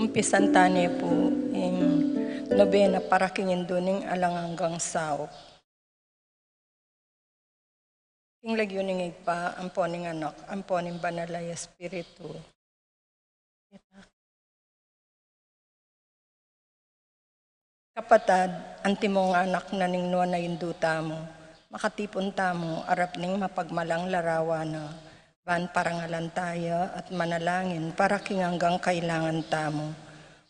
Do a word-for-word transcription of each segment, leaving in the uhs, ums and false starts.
Umpisan tane pu ing nobena para king Indu ning Alang Anggang Saup. King lagyu ning Ibpa, ampo ning Anak, ampo ning Banal a Espiritu. Kapatad, antimong anak na ning nuan a Indu tamu, makatipun tamu arap ning mapagmalang larawan na, ban parangalan taya at manalangin para king anggang kailangan tamu.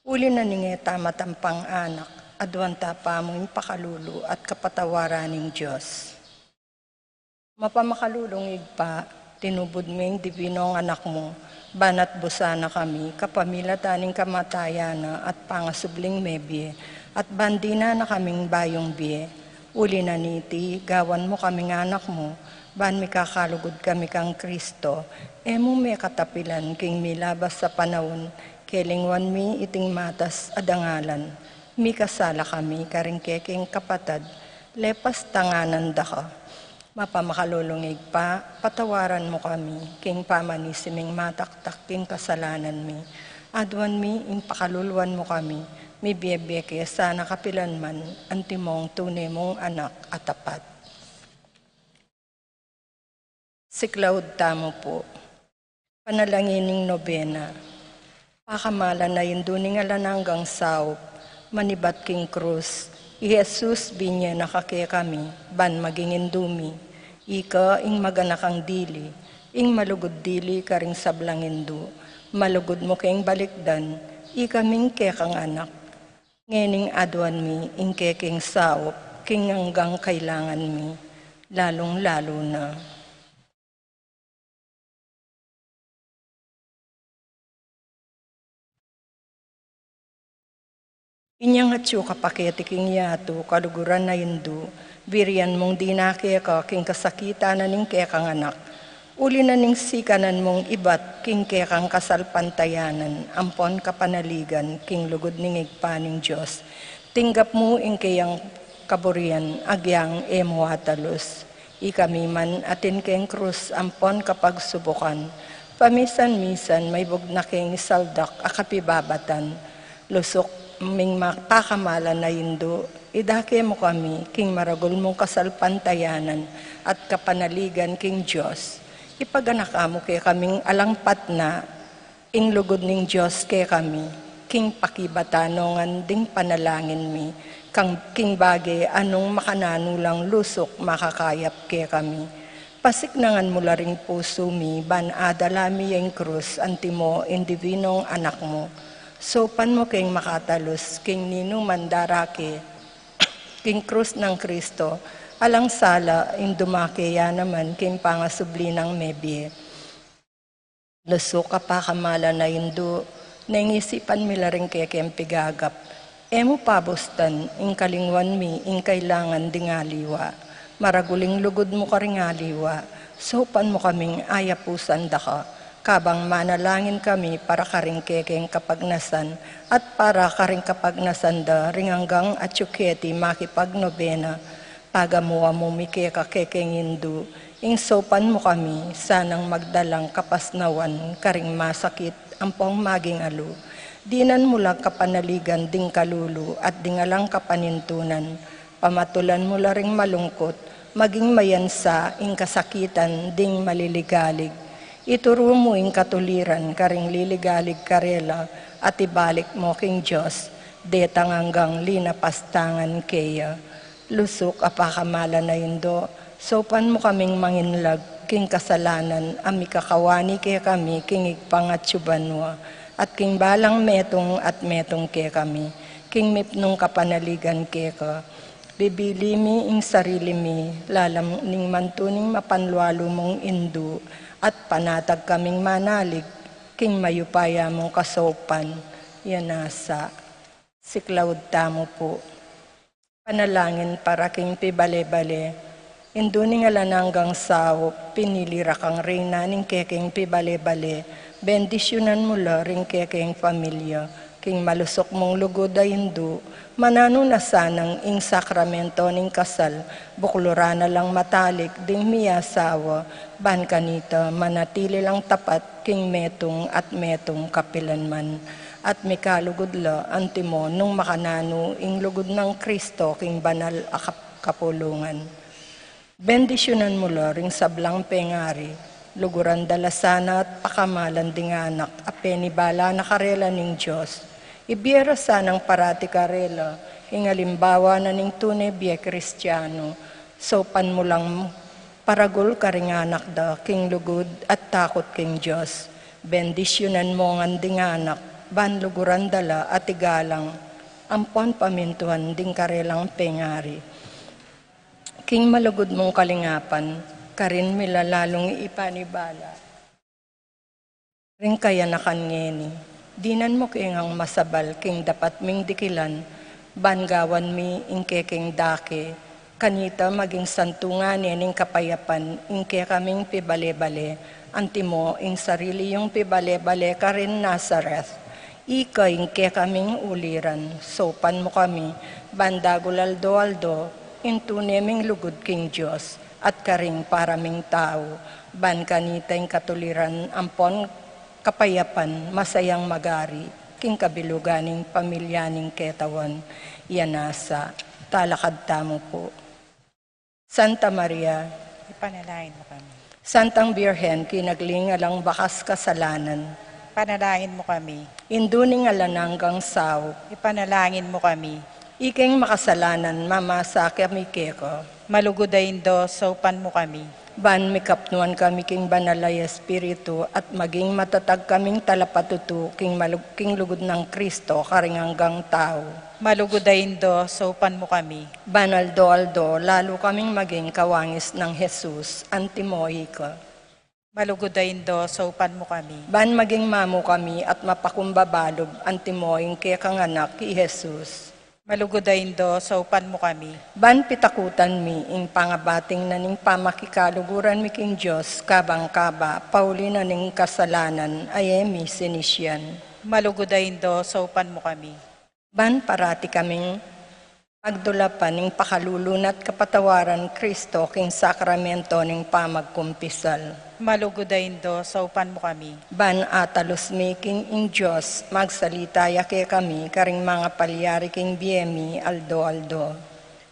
Uli na ning e ta matampang anak, aduan ta pamu ing pakalulu at kapatawaran ning Dios. Mapamakalulung Ibpa, tinubud me ing dibinong Anak mu, ban atbusan na kami kapamilatan ning kamatayan na at pangasubling mebie, at ban dinan na kaming bayung bie. Uli na niti, gawan mu kaming anak mu, ban mikakalugud kami kang Kristo, e mu me katapilan king milabas a panaun, Kelingwan mi iting matas a dangalan. Mikasala kami karing kekeng kapatad, lepas tanganan da ka. Mapamakalulung Ibpa, patawaran mu kami king pamanisi ming mataktak king kasalanan mi. Aduan mi ing pakaluluan mu kami, mibie-bie ke sana kapilan man, antimong tune mung anak a tapat. Siklaud tamu pu. Panalangin ning nobena. Pakamalan a Indu ning alang anggang saup, manibat king krus, i Jesus binye na ka kekami, ban maging Indu mi. Ika ing maganakang dili, ing malugud dili karing sablang Indu, malugud mu keng balikdan, ikaming kekang anak. Ngening aduan mi ing kekeng saup, king anggang kailangan mi, lalung-lalu na. Inyang atyu ka paketi king yatu, kaluguran a Indu, birian mung dinake ka king kasakitan na ning kekang anak. Uli na ning sikanan mung ibat king kekang kasalpantayanan ampon kapanaligan king lugud ning Ibpa ning Dios. Tinggap mu ing keyang kaburian agyang e mu atalus. Ikami man atin keng krus ampon kapagsubukan, pamisan-misan maibug na keng isaldak a kapibabatan. Lusuk ming mapakamalan a Indu, idake mu kami king maragul mung kasalpantayanan at kapanaligan king Dios. Ipaganaka mu kekaming alang patna ing lugud ning Dios kekami, king pakibatan ngan ding panalangin mi, kang king bage a nung makananu lang lusuk makakayap kekami. Pasiknangan mu la ring pusu mi, ban adala mi ing krus antimo ing dibinung anak mu. Saupan mu keng makatalus king ninuman darake king krus nang Kristo, alang sala ing dumake ya naman king pangasubli nang mebie. Lusuk a pakamalan a Indu, neng isipan mi la ring kekeng pigagap. E mu pabustan ing kalingwan mi ing kailangan ding aliwa. Maragul ing lugud mu karing aliwa, saupan mu kaming ayapusan da ka. Kabang manalangin kami para karing kekeng kapagnasan at para karing kapagnasan da ring anggang atyu keti makipagnobena. Pagamu-amu mi keka kekeng Indu, ing saupan mu kami sanang magdalang kapasnawan karing masakit ampong maging alu. Dinan mu lang kapanaligan ding kalulu at ding alang kapanintunan. Pamatulan mu la ring malungkut, maging mayansa ing kasakitan ding maliligalig. Ituru mu ing katuliran karing liligalig karela at ibalik mu king Dios, detang anggang linapastangan keya. Lusuk a pakamalan a Indu, saupan mu kaming manginlag king kasalanan a mikakawani kekami king Ibpang atyu banua, at king balang metung at metung kekami, king mipnung kapanaligan keka. Bibili mi ing sarili mi lalam ning mantuning mapanlualu mung Indu, at panatag kaming manalig king mayupaya mung kasaupan. Yan nasa. Siklaud tamu pu. Panalangin para king pibale-bale. Indu ning alang anggang saup, pinili ra kang reyna ning kekeng pibale-bale, bendisyunan mu la ring kekeng pamilya. King malusuk mung lugud a Indu, mananu na sanang ing sakramento ning kasal, bukluran na lang matalik ding miyasawa, ban kanita manatili lang tapat king metung at metung kapilanman, at mikalugud la antimo nung makananu ing lugud nang Kristo king banal a kap-, kapulungan. Bendisyunan mu la ring sablang pengari, luguran da la sana at pakamalan ding anak a penibala na karela ning Dios. Ibie ra sanang parati karela ing alimbawa na ning tune bie Kristiano. Saupan mu lang paragul karing anak da king lugud at takut king Dios. Bendisyunan mu ngan ding anak, ban luguran da la at igalang, ampon pamintuan ding karelang pengari. King malugud mung kalingapan, karin mi la lalung ipanibala ring kayanakan ngeni. Dinan mu keng masabal king dapat ming dikilan, ban gawan mi ing kekeng dake, kanita maging santungan ne ning kapayapan ing kekaming pibale-bale, antimo ing sarili yung pibale-bale karin Nazareth. Ika ing kekaming uliran, saupan mu kami, ban dagul aldo-aldo, ing tune ming lugud king Dios, at karing para ming tau, ban kanita ing katuliran ampon kapayapan, masayang magari, king kabilugan ning pamilya ning ketawan, ya nasa, talakad tamu pu. Santa Maria, ipanalangin mu kami. Santang Birhen, kinagli ning alang bakas kasalanan, ipanalangin mu kami. Indu ning alang anggang saup, ipanalangin mu kami. Ikeng makasalanan, mamasa kami keka. Malugud a Indu, saupan mu kami. Ban mikapnuan kami king Banal a Espiritu at maging matatag kaming talapatutu king malug-, king lugud nang Kristo karing anggang tau. Malugud a Indu, saupan mu kami. Ban aldo-aldo, lalu kaming maging kawangis nang Jesus, antimo ika. Malugud a Indu, saupan mu kami. Ban maging mamu kami at mapakumbaba lub, antimo ing kekang Anak, i Jesus. Malugud a Indu, saupan mu kami. Ban pitakutan mi ing pangabating na ning pamakikaluguran mi king Dios, kabang kaba, pauli na ning kasalanan, a e mi sinisian. Malugud a Indu, saupan mu kami. Ban parati kaming pagdulapan ing pakalulu na't kapatawaran Kristo king sakramento ning pamagkumpisal. Malugud a Indu, saupan mu kami. Ban atalus mi king ing Dios, magsalita ya kekami, karing mangapalyari king bie mi aldo-aldo.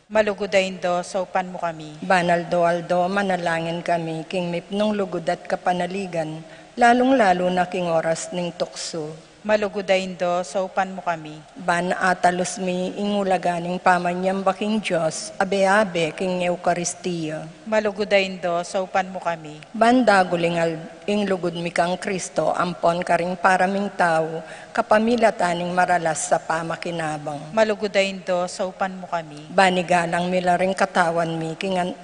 Malugud a Indu, saupan mu kami. Ban aldo-aldo, manalangin kami, king mipnung lugud at kapanaligan, lalung-lalu na king oras ning tuksu. Malugud a Indu, saupan mu kami. Ban atalus mi ing ulaga ning pamanyamba king Dios, abe-abe king Eukaristia. Malugud a Indu, saupan mu kami. Ban dagul ing al-, ing lugud mi kang Kristo, ampon karing para ming tau, kapamilatan ning maralas a pamakinabang. Malugud a Indu, saupan mu kami. Ban igalang mi la ring katawan mi, king an-,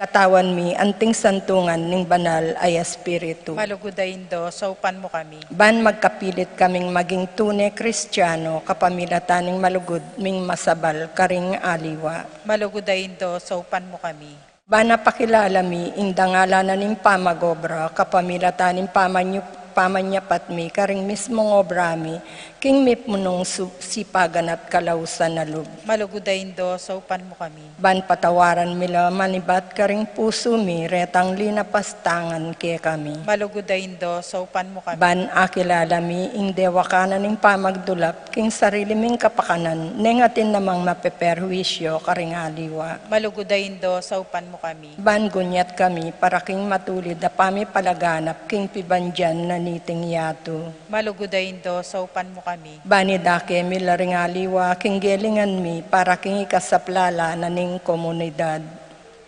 katawan mi, anting santungan ning Banal a Espiritu. Malugud a Indu, saupan mu kami. Ban magkapilit kaming maging tune Kristiano, kapamilatan ning malugud ming masabal karing aliwa. Malugud a Indu, saupan mu kami. Ban apakilala mi ing dangalan na ning pamag-obra, kapamilatan ning pamanyu-, pamanyapat mi karing mismung obra mi, king mipnung su-, sipagan at kalausan a lub. Malugud a Indu, saupan mu kami. Ban patawaran mi la manibat karing pusu mi, retang linapastangan kekami. Malugud a Indu, saupan mu kami. Ban akilala mi ing dewakan na ning pamagdulap, king sarili ming kapakanan, neng atin namang mapeperwisyo karing aliwa. Malugud a Indu, saupan mu kami. Ban gunyat kami para king matulid a pamipalaganap king pibandian na niting yatu. Malugud a Indu, saupan mu kami. Ban idake mi la ring aliwa king gelingan mi para king ikasaplala na ning komunidad.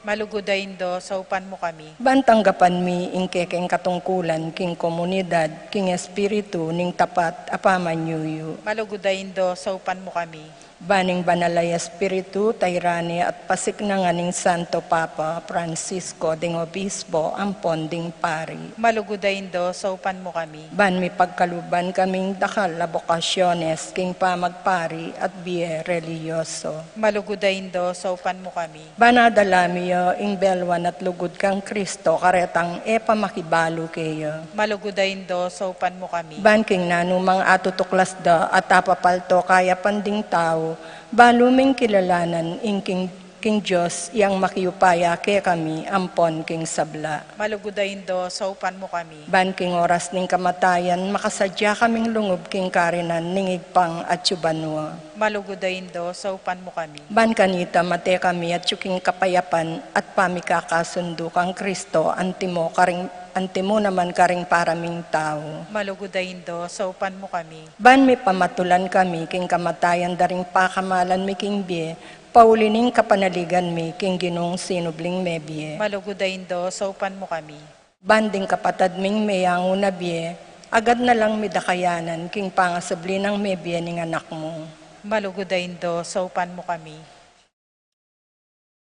Malugud a Indu, saupan mu kami. Ban tanggapan mi ing kekeng katungkulan king komunidad, king espiritu ning tapat a pamanyuyu. Malugud a Indu, saupan mu kami. Ban ing Banal a Espiritu, tayran at pasiknangan ning Santo Papa Francisco, ding Obispo, ampon ding pari. Malugud a Indu, saupan mu kami. Ban mipagkaluban kaming dakal a bokasyones king pamagpari at bie relihiyoso. Malugud a Indu, saupan mu kami. Ban adala mi ya ing belwan at lugud kang Kristo, karetang e pa makibalu keya. Malugud a Indu, saupan mu kami. Ban king nanumang atutuklas da at apapalto kayapan ding tau, balu ming kilalanan ing king, king Dios, yang makiupaya kekami ampon king sabla. Malugud a Indu, saupan mu kami. Ban king oras ning kamatayan, makasadya kaming lungub king karinan ning Ibpang atsu banua. Malugud a Indu, saupan mu kami. Ban kanita mate kami atsu king kapayapan at pamikakasundu kang Kristo, antimo karing, antimo naman karing para ming tau. Malugud a Indu, saupan mu kami. Ban mipamatulan kami king kamatayan da ring pakamalan mi king bie, pauli ning kapanaligan mi king Ginung sinubling mebie. Malugud a Indu, saupan mu kami. Ban ding kapatad ming meyangu na bie, agad na lang mi da kayanan king pangasubli nang mebie ning Anak mu. Malugud a Indu, saupan mu kami.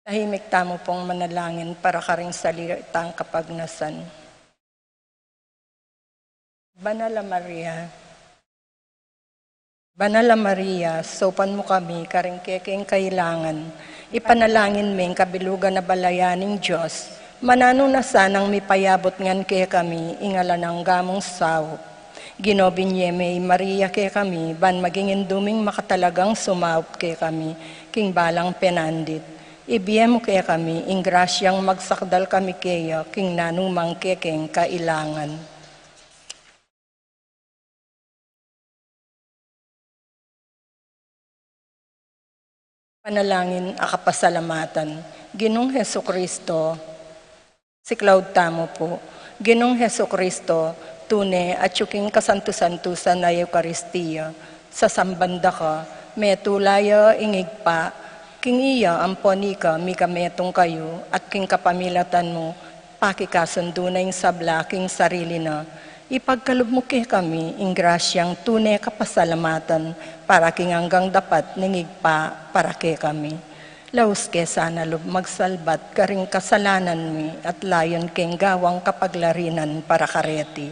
Tahimik tamu pung manalangin para karing salitang kapagnasan. Banal a Maria, Banal a Maria, saupan mu kami karing kekeng kailangan. Ipanalangin ming kabilugan a balayan ning Dios, mananu na sanang mipayabut ngan kekami ing alang angga mung saup. Ginu, binie me i Maria kekami, ban maging indu ming makatalagang sumaup kekami king balang penandit. Ibie mu kekami ing grasyang magsakdal kami keya king nanumang kekeng kailangan. Panalangin a kapasalamatan. Ginung Jesucristo, siklaud tamu pu. Ginung Jesucristo, tune atyu king kasantu-santusan a Eukaristia, sasamban da ka, metula ya ing Ibpa, king iya ampon ika migametung kayu, at king kapamilatan mu, pakikasundu na ing sabla king sarili na. Ipagkalub mu kekami ing grasyang tune kapasalamatan para king anggang dapat ning Ibpa para kekami. Laus ke sana lub magsalbat karing kasalanan mi at layun keng gawang kapaglarinan para kareti.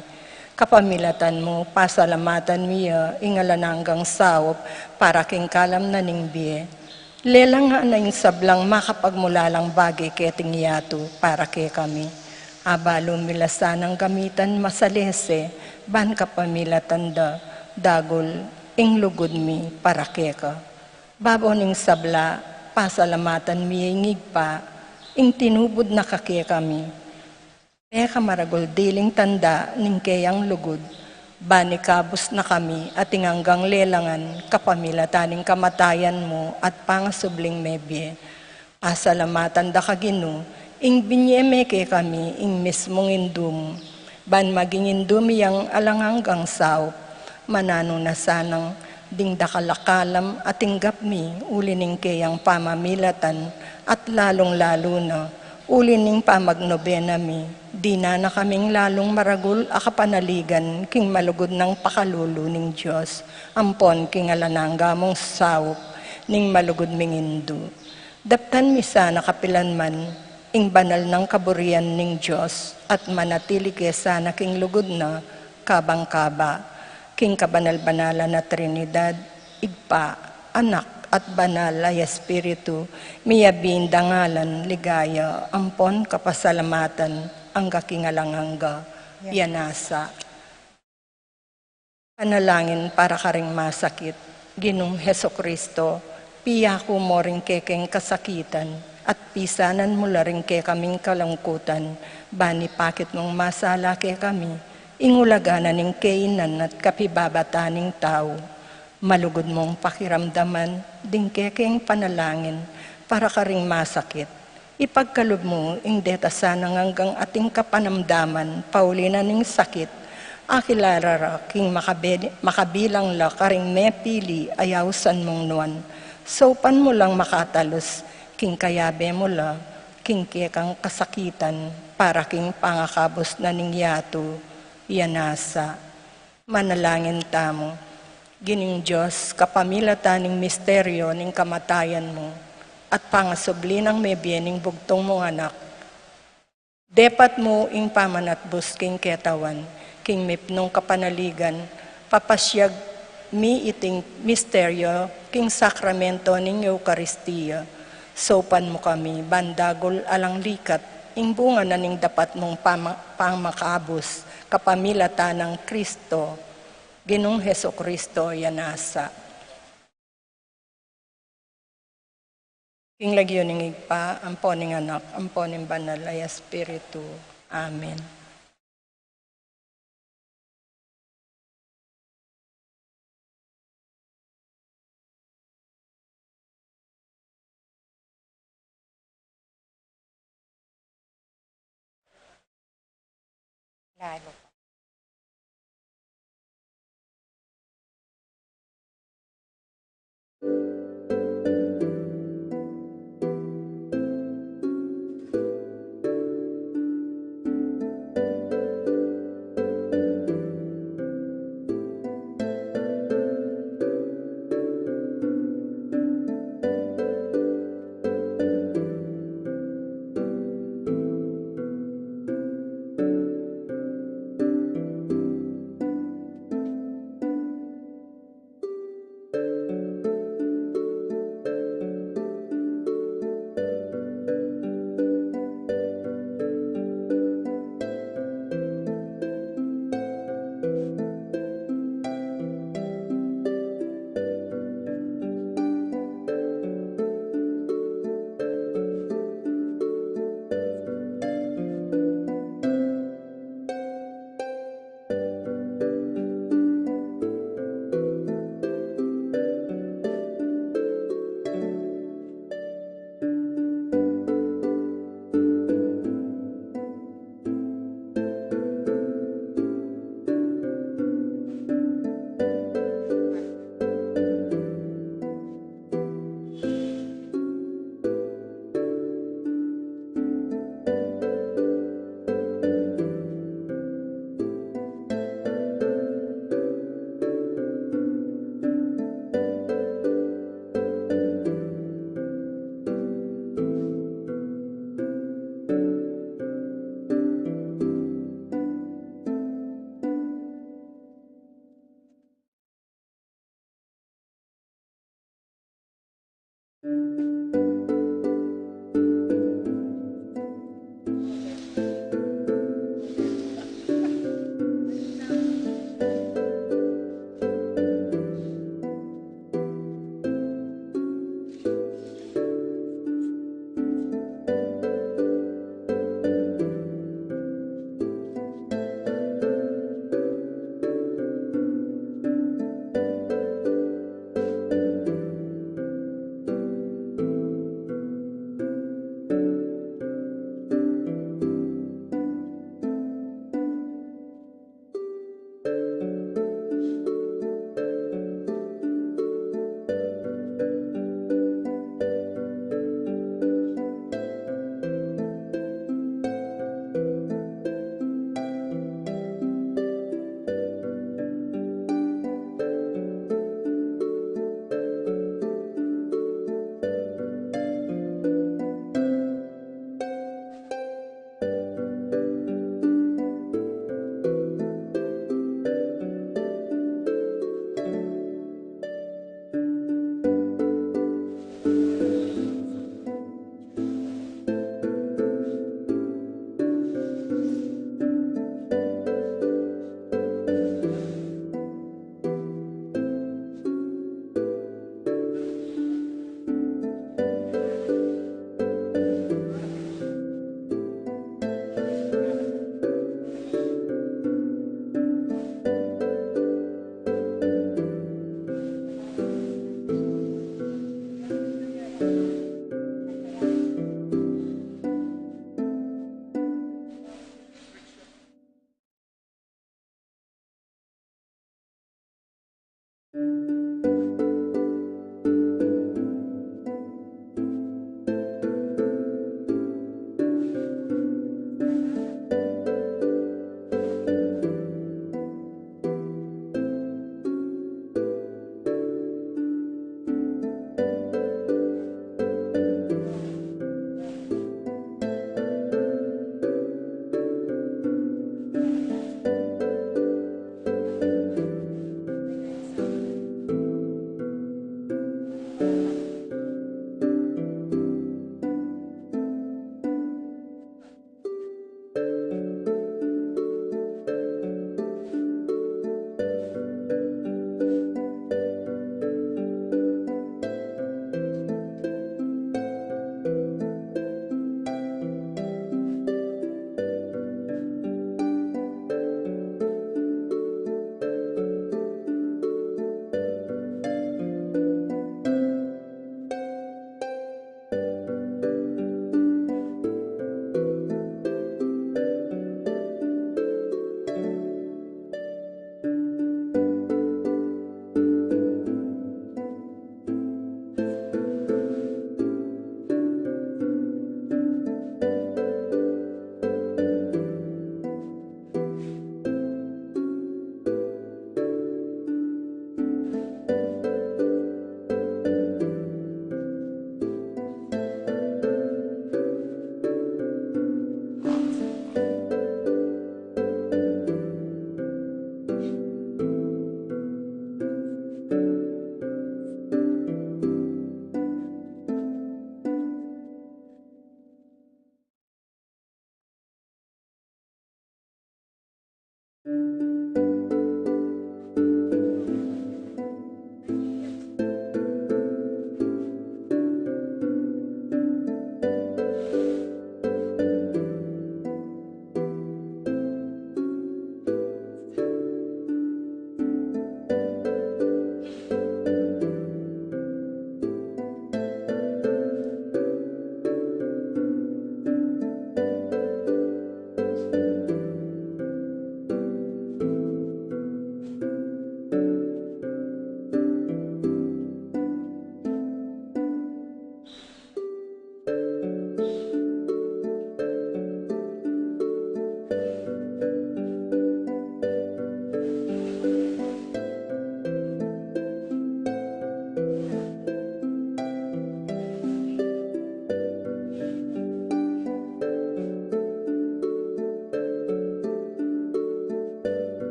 Kapamilatan mu, pasalamatan mi ya ing alang anggang saup para king kalam na ning bie. Lelangan na ing sablang makapagmulalang bage keting yatu para kekami. Abalu mi la sanang gamitan masalese, ban kapamilatan da, dagul ing lugud mi para keka. Babo ning sabla, pasalamatan mi ya ing Ibpa, ing tinubud na ka kekami. Mekamaragul diling tanda ning keyang lugud, ban ikabus na kami at ing anggang lelangan kapamilatan ning kamatayan mu at pangasubling mebie. Pasalamatan da ka Ginu, ing binie me kekami ing mismung indu mu, ban maging indu mi yang alang anggang saup. Mananu na sanang ding dakal a kalam a tinggap mi uli ning keyang pamamilatan, at lalung-lalu na uli ning pamagnobena mi, dinan na kaming lalung maragul a kapanaligan king malugud nang pakalulu ning Dios, ampon king alang angga mung saup ning malugud ming indu. Daptan mi sana kapilan man ing banal nang kaburian ning Dios, at manatili ke sana king lugud na kabang kaba. King kabanal-banalan a Trinidad, Ibpa, Anak, at Banal a Espiritu, miyabing dangalan, ligaya, ampon kapasalamatan, angga king alang angga. Ya nasa. Panalangin para karing masakit. Ginung Jesucristo, piyaku mu ring kekeng kasakitan, at pisanan mu la ring kekaming kalungkutan, ban ipakit mung masala kekami ing ulaga na ning kainan at kapibabatan ning tau. Malugud mung pakiramdaman ding kekeng panalangin para karing masakit. Ipagkalub mu ing deta sanang anggang ating kapanamdaman pauli na ning sakit, akilala ra king makabe-, makabilang la karing mepili a yausan mung nuan. Saupan mu lang makatalus king kayabe mu la king kekang kasakitan para king pangakabus na ning yatu. Ya nasa. Manalangin tamu. Ginung Dios, kapamilatan ning misteryo ning kamatayan mu at pangasubli nang mebie ning bugtung mung Anak, depat mu ing pamanatbus king ketawan, king mipnung kapanaligan, papasyag mi iting misteryo king sakramento ning Eukaristia. Saupan mu kami ban dagul alang likat ing bunga na ning dapat mung pama-, pamakabus, kapamilatan nang Kristo, Ginung Jesucristo, ya nasa. King lagyu ning Ibpa, ampo ning Anak, ampo ning Banal a Espiritu. Amen.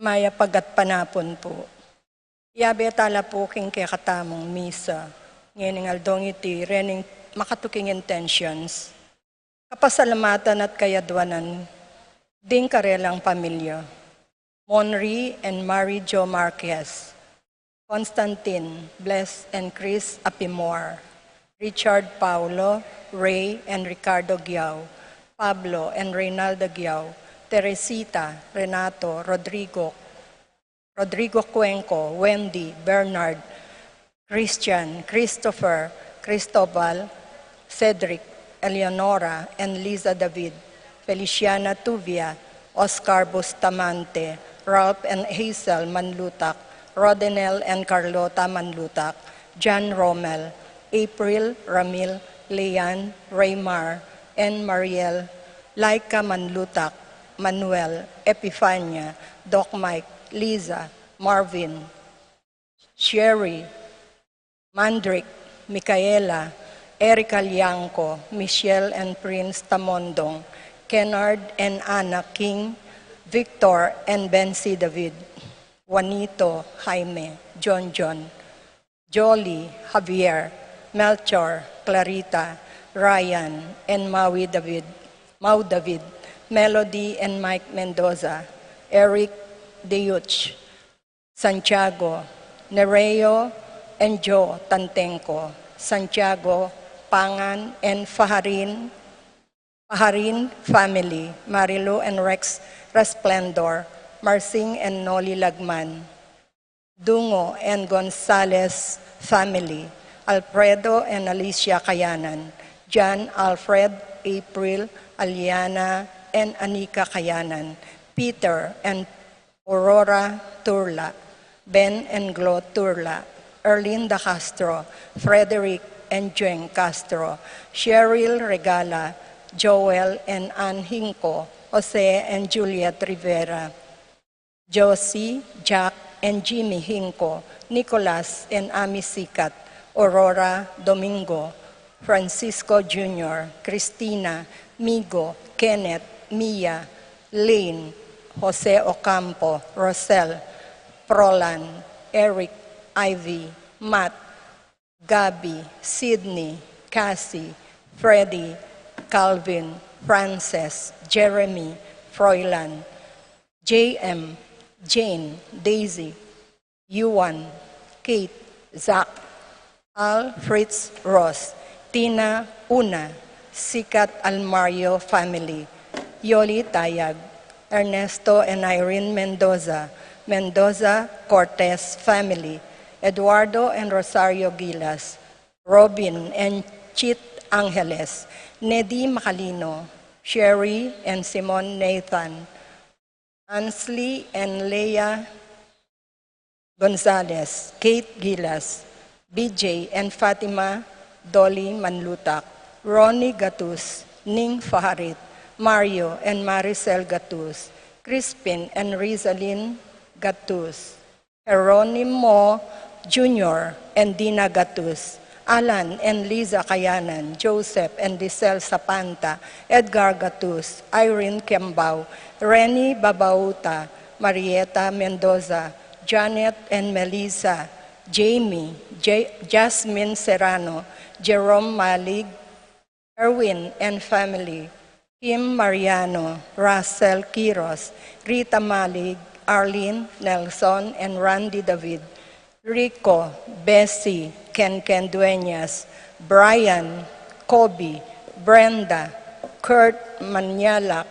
Mayap a gatpanapun pu. Yabe tala pu king kekatamung misa ngening aldong iti rening makatuking intentions. Kapasalamatan at kayadwanan ding karelang pamilya. Monri and Mary Jo Marquez, Constantine, Bless and Chris Apimor, Richard, Paulo, Ray and Ricardo Giao, Pablo and Reynalda Giao, Teresita, Renato, Rodrigo, Rodrigo Cuenco, Wendy, Bernard, Christian, Christopher, Cristobal, Cedric, Eleonora and Liza David, Feliciana Tuvia, Oscar Bustamante, Ralph and Hazel Manlutak, Rodenel and Carlota Manlutak, John Romel, April, Ramil, Leanne, Raymar, and Mariel, Laika Manlutak, Manuel, Epifania, Doc Mike, Liza, Marvin, Sherry, Mandrick, Micaela, Erica Liangco, Michelle and Prince Tamondong, Kennard and Anna King, Victor and Bensi David, Juanito, Jaime, John John, Jolie, Javier, Melchor, Clarita, Ryan and Maui David, Mau David, Melody and Mike Mendoza, Eric Deuch, Santiago, Nereo and Joe Tantenco, Santiago, Pangan and Faharin, Faharin family, Marilu and Rex Resplendor, Marsing and Noli Lagman, Dungo and Gonzalez family, Alfredo and Alicia Kayanan, John, Alfred, April, Aliana and Anika Kayanan, Peter and Aurora Turla, Ben and Glo Turla, Erlinda Castro, Frederick and Jeng Castro, Cheryl Regala, Joel and Ann Hinco, Jose and Juliet Rivera, Josie, Jack and Jimmy Hinco, Nicolas and Ami Sikat, Aurora Domingo, Francisco Junior, Christina, Migo, Kenneth, Mia, Lane, Jose Ocampo, Rosel, Prolan, Eric, Ivy, Matt, Gabby, Sydney, Cassie, Freddy, Calvin, Frances, Jeremy, Froilan, J M, Jane, Daisy, Yuan, Kate, Zach, Al, Fritz, Ross, Tina, Una, Sikat Almario family, Yoli Tayag, Ernesto and Irene Mendoza, Mendoza Cortez family, Eduardo and Rosario Gilas, Robin and Chit Angeles, Nedi Macalino, Sherry and Simon Nathan, Ansley and Leah Gonzalez, Kate Gilas, B J and Fatima Dolly Manlutak, Ronnie Gatus, Ning Faharit, Mario and Maricel Gatus, Crispin and Rizalin Gatus, Jeronimo Junior and Dina Gatus, Alan and Liza Kayanan, Joseph and Lisel Sapanta, Edgar Gatus, Irene Kembao, Renny Babauta, Marieta Mendoza, Janet and Melissa, Jamie, J- Jasmine Serrano, Jerome Malig, Erwin and family, Kim Mariano, Russell Quiros, Rita Malig, Arlene Nelson and Randy David, Rico, Bessie, Ken Ken Dueñas, Brian, Kobe, Brenda, Kurt Manyalak,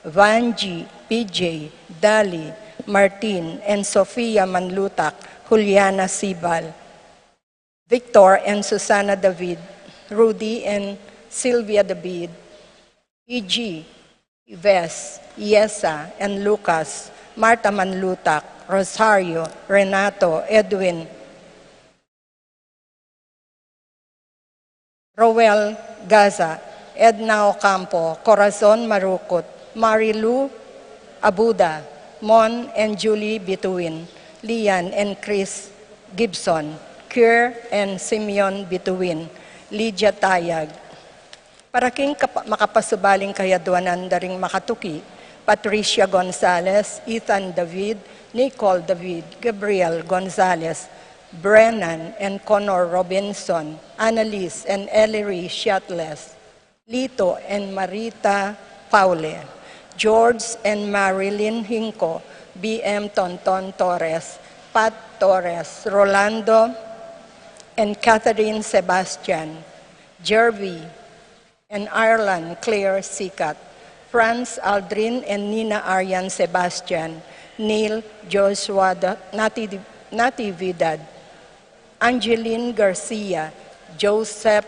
Vanji, P J, Dali, Martin, and Sofia Manlutak, Juliana Sibal, Victor and Susana David, Rudy and Sylvia David, E G, Ives, Yesa and Lucas, Marta Manlutak, Rosario, Renato, Edwin, Roel Gaza, Edna Ocampo, Corazon Marukut, Marilu Abuda, Mon and Julie Bituin, Lian and Chris Gibson, Kier and Simeon Bituin, Lydia Tayag. Para king kapa- makapasubaling kayadwanan da ring makatuki, Patricia Gonzalez, Ethan David, Nicole David, Gabriel Gonzalez, Brennan and Connor Robinson, Annalise and Ellery Shatles, Lito and Marita Paule, George and Marilyn Hinco, B M Tonton Torres, Pat Torres, Rolando and Catherine Sebastian, Jervy and Ireland Claire Sikat, Franz Aldrin and Nina Arian Sebastian, Neil Joshua Da- Nati- Natividad, Angeline Garcia, Joseph,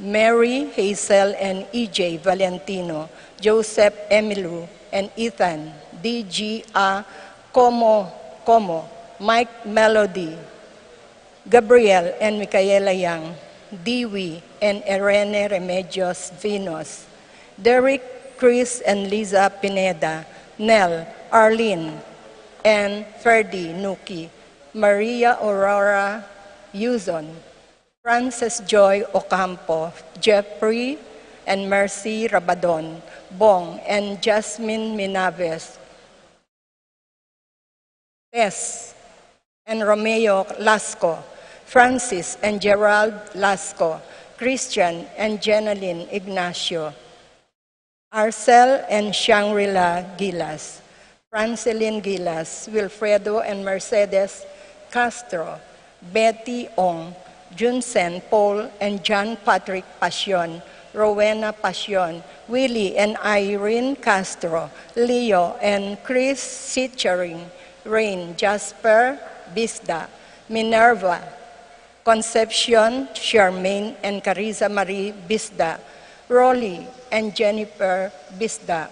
Mary Hazel and E J Valentino, Joseph Emilu and Ethan, D G A Como, Como, Mike Melody, Gabriel and Micaela Yang, Dewey and Irene Remedios Vinos, Derek, Chris and Liza Pineda, Nel, Arlene, and Ferdy Nuki, Maria Aurora Yuzon, Frances Joy Ocampo, Jeffrey and Mercy Rabadon, Bong and Jasmine Minaves, Tess and Romeo Lasco, Francis and Gerald Lasco, Christian and Jeneline Ignacio, Arcel and Shangri-La Gilas, Francelin Gilas, Wilfredo and Mercedes Castro, Betty Ong, Junsen Paul and John Patrick Pasion, Rowena Pasion, Willie and Irene Castro, Leo and Chris Sichering, Rain Jasper Bisda, Minerva Concepcion, Charmaine and Carissa Marie Bisda, Rolly and Jennifer Bisda,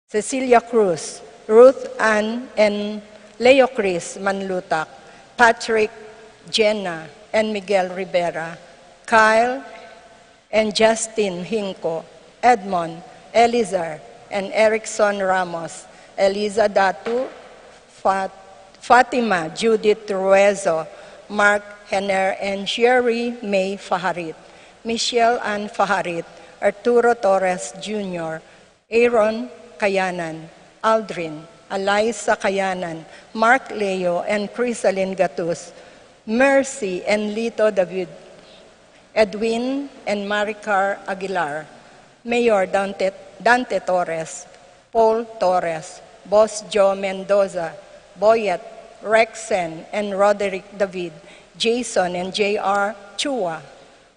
Cecilia Cruz, Ruth Ann and Leo Chris Manlutak, Patrick, Jenna and Miguel Rivera, Kyle and Justin Hinco, Edmond, Elizar and Erickson Ramos, Eliza Datu, Fat- Fatima Judith Ruezo, Mark Henner and Sherry May Faharit, Michelle Ann Faharit, Arturo Torres Junior, Aaron Kayanan, Aldrin, Eliza Kayanan, Mark Leo and Crisalin Gatus, Mercy and Lito David, Edwin and Maricar Aguilar, Mayor Dante, Dante Torres, Paul Torres, Boss Joe Mendoza, Boyet, Rexen and Roderick David, Jason and J R Chua,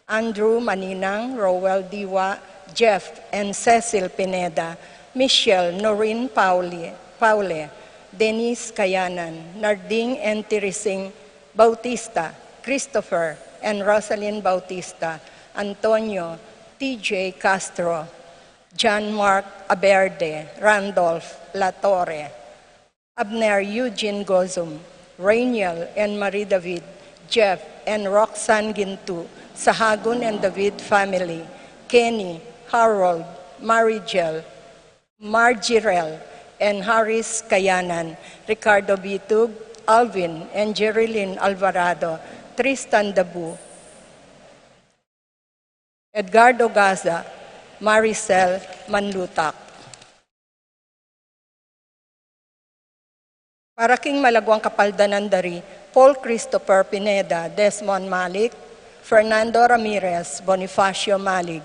Andrew Maninang, Roel Diwa, Jeff and Cecil Pineda, Michelle Noreen Pauli, Paule, Denise Kayanan, Narding and Tirising Bautista, Christopher and Rosalyn Bautista, Antonio, T J Castro, John Mark Aberde, Randolph Latorre, Abner Eugene Gozum, Rainiel and Marie David, Jeff and Roxanne Gintu, Sahagun and David family, Kenny, Harold, Marigel, Margirel and Harris Kayanan, Ricardo Bitug, Alvin and Jerilyn Alvarado, Tristan Dabu, Edgardo Gaza, Maricel Manlutak. Para king malaguang kapaldanan dari, Paul Christopher Pineda, Desmond Malik, Fernando Ramirez, Bonifacio Malig,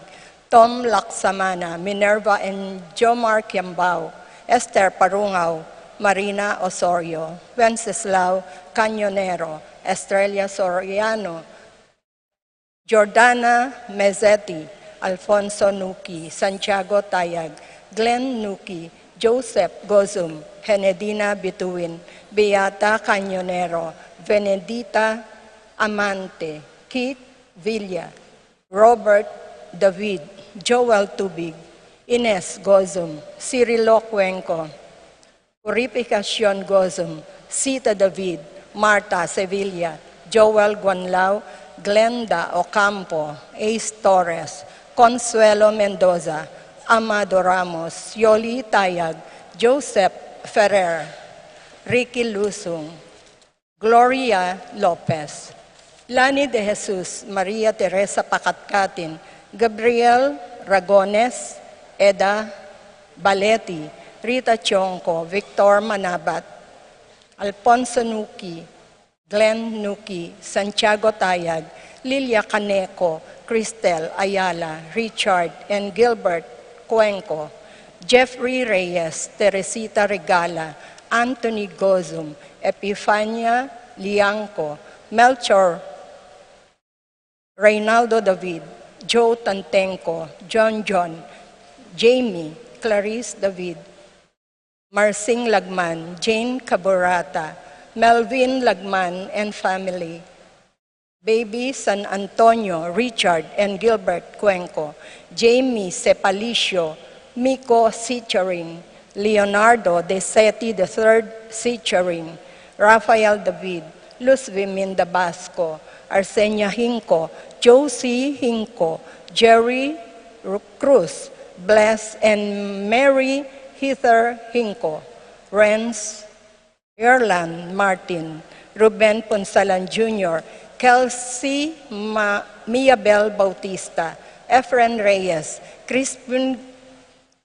Tom Laksamana, Minerva and Jomar Kiambao, Esther Parungaw, Marina Osorio, Wenceslao Cañonero, Estrella Soriano, Jordana Mezzetti, Alfonso Nuki, Santiago Tayag, Glenn Nuki, Joseph Gozum, Henedina Bituin, Beata Cañonero, Benedita Amante, Keith Villa, Robert David, Joel Tubig, Ines Gozum, Cirilo Cuenco, Purificacion Gozum, Sita David, Martha Sevilla, Joel Guanlao, Glenda Ocampo, Ace Torres, Consuelo Mendoza, Amado Ramos, Yoli Tayag, Joseph Ferrer, Ricky Lusung, Gloria Lopez, Lani de Jesus, Maria Teresa Pakatkatin, Gabriel Ragones, Eda Baleti, Rita Chonco, Victor Manabat, Alfonso Nuki, Glenn Nuki, Santiago Tayag, Lilia Caneco, Cristel Ayala, Richard and Gilbert Cuenco, Jeffrey Reyes, Teresita Regala, Anthony Gozum, Epifania Liangco, Melchor, Reynaldo David, Joe Tantenco, John John, Jamie, Clarice David, Marsing Lagman, Jane Caburata, Melvin Lagman and family, Baby San Antonio, Richard and Gilbert Cuenco, Jamie Sepalicio, Miko Sicharing, Leonardo De Seti the third Sicharing, Rafael David, Luz Viminda Basco, Arsenia Hinco, Josie Hinco, Jerry Ru-, Cruz, Bless and Mary Hither Hinco, Renz Erland Martin, Ruben Punsalan Junior, Kelsey Ma-, Miabel Bautista, Efren Reyes, Crispin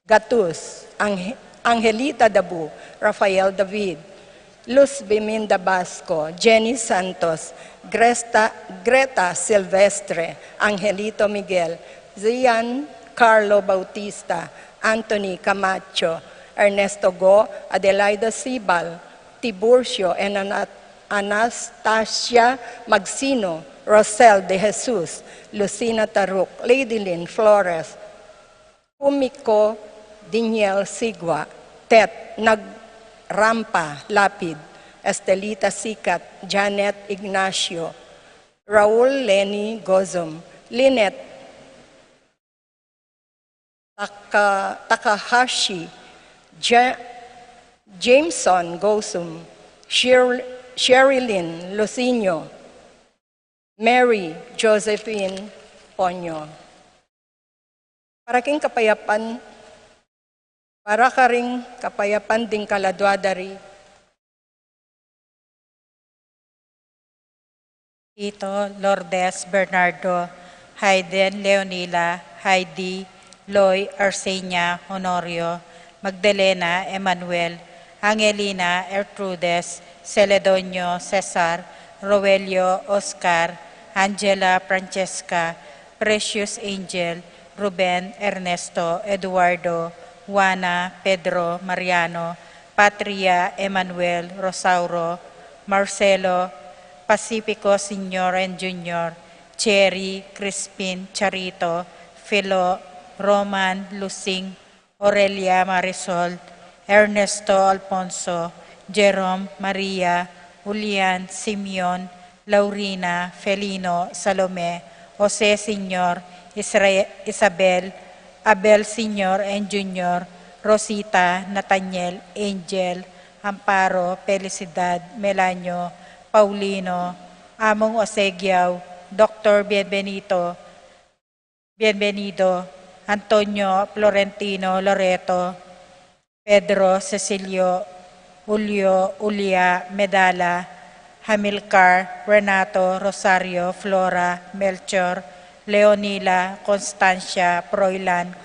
Gatus, Ang-, Angelita Dabu, Rafael David, Luz Biminda Basco, Jenny Santos, Gresta-, Greta Silvestre, Angelito Miguel, Zian Carlo Bautista, Anthony Camacho, Ernesto Go, Adelaida Sibal, Tiburcio and Ana-, Anastasia Magsino, Rosel De Jesus, Lucina Taruk, Lady Lynn Flores, Kumiko Daniel Sigua, Tet Nagrampa Lapid, Estelita Sikat, Janet Ignacio, Raul Lenny Gozum, Lynette Taka-, Takahashi, Ja-, Jameson Gozum, Sher-, Sherilyn Lucinio, Mary Josephine Ponyo. Para king kapayapan, para karing kapayapan ding kaladua da ri Tito, Lourdes, Bernardo, Hayden, Leonila, Heidi, Loy, Arsenia, Honorio, Magdalena, Emmanuel, Angelina, Ertrudes, Celedonio, Cesar, Roelio, Oscar, Angela, Francesca, Precious Angel, Ruben, Ernesto, Eduardo, Juana, Pedro, Mariano, Patria, Emmanuel, Rosauro, Marcelo, Pacifico Senior and Junior, Cherry, Crispin, Charito, Philo, Roman, Lusing, Aurelia, Marisol, Ernesto, Alfonso, Jerome, Maria, Julian, Simeon, Laurina, Felino, Salome, Jose Senior, Isra-, Isabel, Abel Senior and Junior, Rosita, Nathaniel, Angel, Amparo, Felicidad, Melanio, Paulino, Among Osegiao, Doktor Bienvenido, Bienvenido, Antonio, Florentino, Loreto, Pedro, Cecilio, Julio, Julia, Medala, Hamilcar, Renato, Rosario, Flora, Melchor, Leonila, Constancia, Froilan,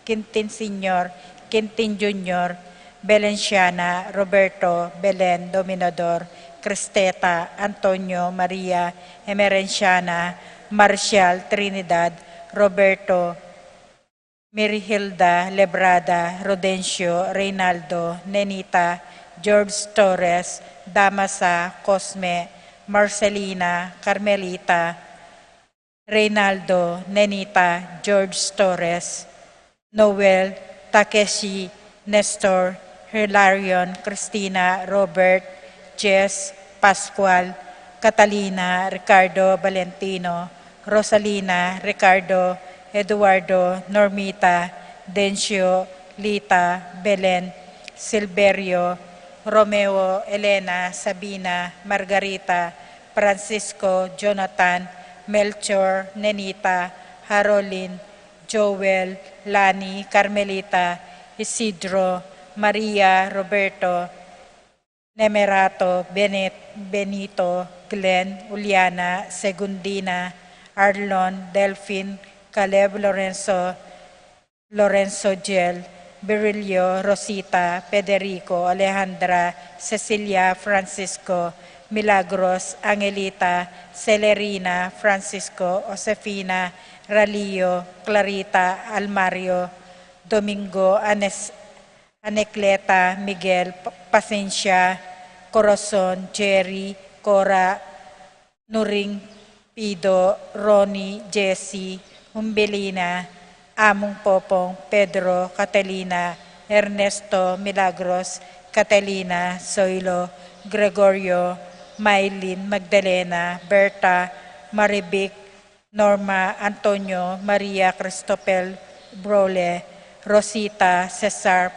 Quintin Senior, Quintin Junior, Belenciana, Roberto, Belen, Dominador, Cristeta, Antonio, Maria, Emerenciana, Marcial, Trinidad, Roberto, Mirihilda, Lebrada, Rodencio, Reynaldo, Nenita, George Torres, Damasa, Cosme, Marcelina, Carmelita, Reynaldo, Nenita, George Torres, Noel, Takeshi, Nestor, Hilarion, Cristina, Robert, Jess, Pascual, Catalina, Ricardo, Valentino, Rosalina, Ricardo, Eduardo, Normita, Dencio, Lita, Belen, Silverio, Romeo, Elena, Sabina, Margarita, Francisco, Jonathan, Melchor, Nenita, Harolin, Joel, Lani, Carmelita, Isidro, Maria, Roberto, Nemerato, Benet-, Benito, Glenn, Juliana, Segundina, Arlon, Delfin, Caleb, Lorenzo, Lorenzo Gel, Virilio, Rosita, Federico, Alejandra, Cecilia, Francisco, Milagros, Angelita, Celerina, Francisco, Josefina, Ralio, Clarita, Almario, Domingo, Anes-, Anecleta, Miguel, Pa-, Pasencia, Corazon, Jerry, Cora, Nuring, Pido, Ronnie, Jessie, Umbelina, Among Popong, Pedro, Catalina, Ernesto, Milagros, Catalina, Zoilo, Gregorio, Mylene, Magdalena, Berta, Marivic, Norma, Antonio, Maria, Cristobal, Brole, Rosita, Cesar,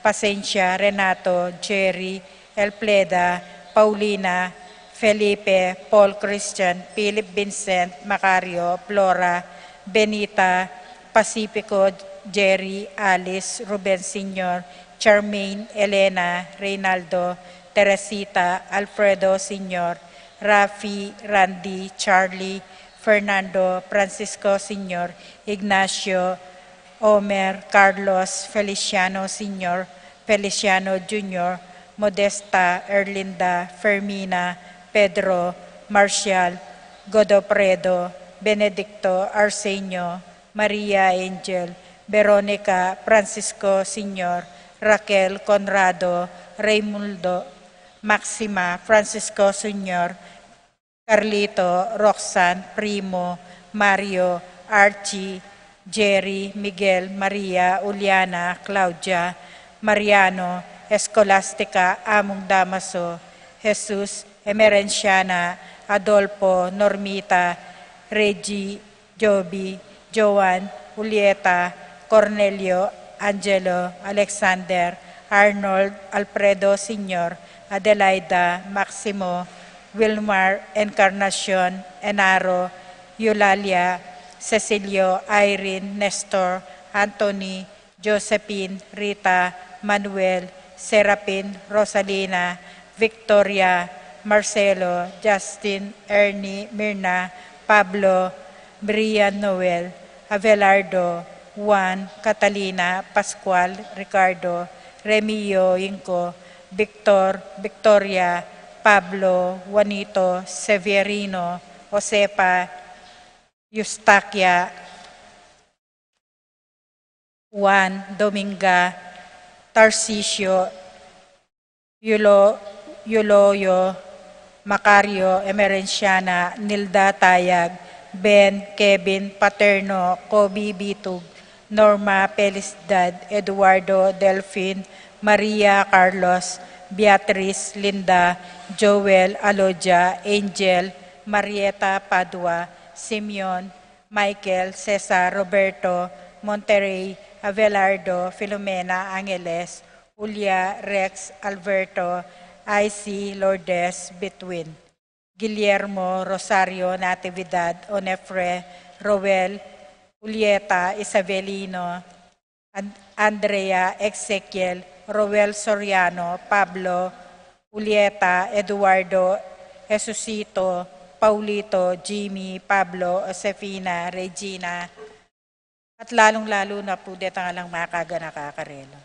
Pasencia, Renato, Jerry, Elpleda, Paulina, Felipe, Paul, Christian, Philip, Vincent, Macario, Flora, Benita, Pacifico, Jerry, Alice, Ruben Senior, Charmaine, Elena, Reynaldo, Teresita, Alfredo Senior, Rafi, Randy, Charlie, Fernando, Francisco Senior, Ignacio, Omer, Carlos, Feliciano Senior, Feliciano Junior, Modesta, Erlinda, Fermina, Pedro, Marcial, Godofredo, Benedicto, Arsenio, Maria, Angel, Veronica, Francisco Senior, Raquel, Conrado, Raimundo, Maxima, Francisco Senior, Carlito, Roxanne, Primo, Mario, Archie, Jerry, Miguel, Maria, Juliana, Claudia, Mariano, Escolastica, Among Damaso, Jesus, Emerenciana, Adolfo, Normita, Reggie, Joby, Joan, Julieta, Cornelio, Angelo, Alexander, Arnold, Alfredo Senior, Adelaida, Maximo, Wilmar, Encarnacion, Enaro, Eulalia, Cecilio, Irene, Nestor, Anthony, Josephine, Rita, Manuel, Serapin, Rosalina, Victoria, Marcelo, Justin, Ernie, Mirna, Pablo, Brian, Noel, Abelardo, Juan, Catalina, Pascual, Ricardo, Remio, Inco, Victor, Victoria, Pablo, Juanito, Severino, Josefa, Eustaquia, Juan, Dominga, Tarcisio, Yulo-, Yuloyo, Macario, Emerenciana, Nilda, Tayag, Ben, Kevin, Paterno, Kobe, Bitug, Norma, Felicidad, Eduardo, Delfin, Maria, Carlos, Beatriz, Linda, Joel, Alodia, Angel, Marieta, Padua, Simeon, Michael, Cesar, Roberto, Monterrey, Abelardo, Filomena, Angeles, Julia, Rex, Alberto, Icy, Lourdes, Between, Guillermo, Rosario, Natividad, Onefre, Roel, Julieta, Isabelino, An-, Andrea, Ezekiel, Roel Soriano, Pablo, Julieta, Eduardo, Jesucito, Paulito, Jimmy, Pablo, Josefina, Regina, at lalung-lalu na pu detang alang makaganaka karela.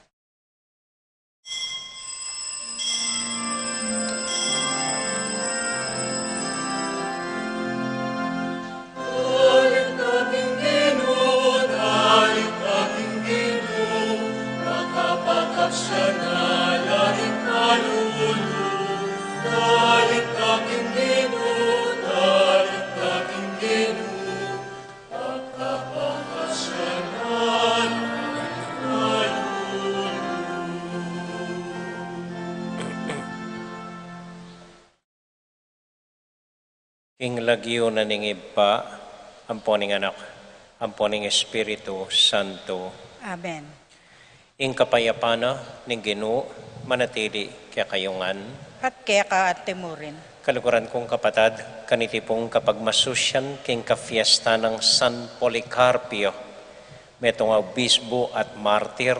King lagyu na ning Ibpa, ampo ning Anak, ampo ning Espiritu Santo. Amen. Ing kapayapan na ning Ginu manatili kekayu ngan. At keka anti mu rin. Kaluguran kung kapatad, kaniti pung kapagmasusyan king kafiesta nang San Policarpio, metung a obisbu at martir,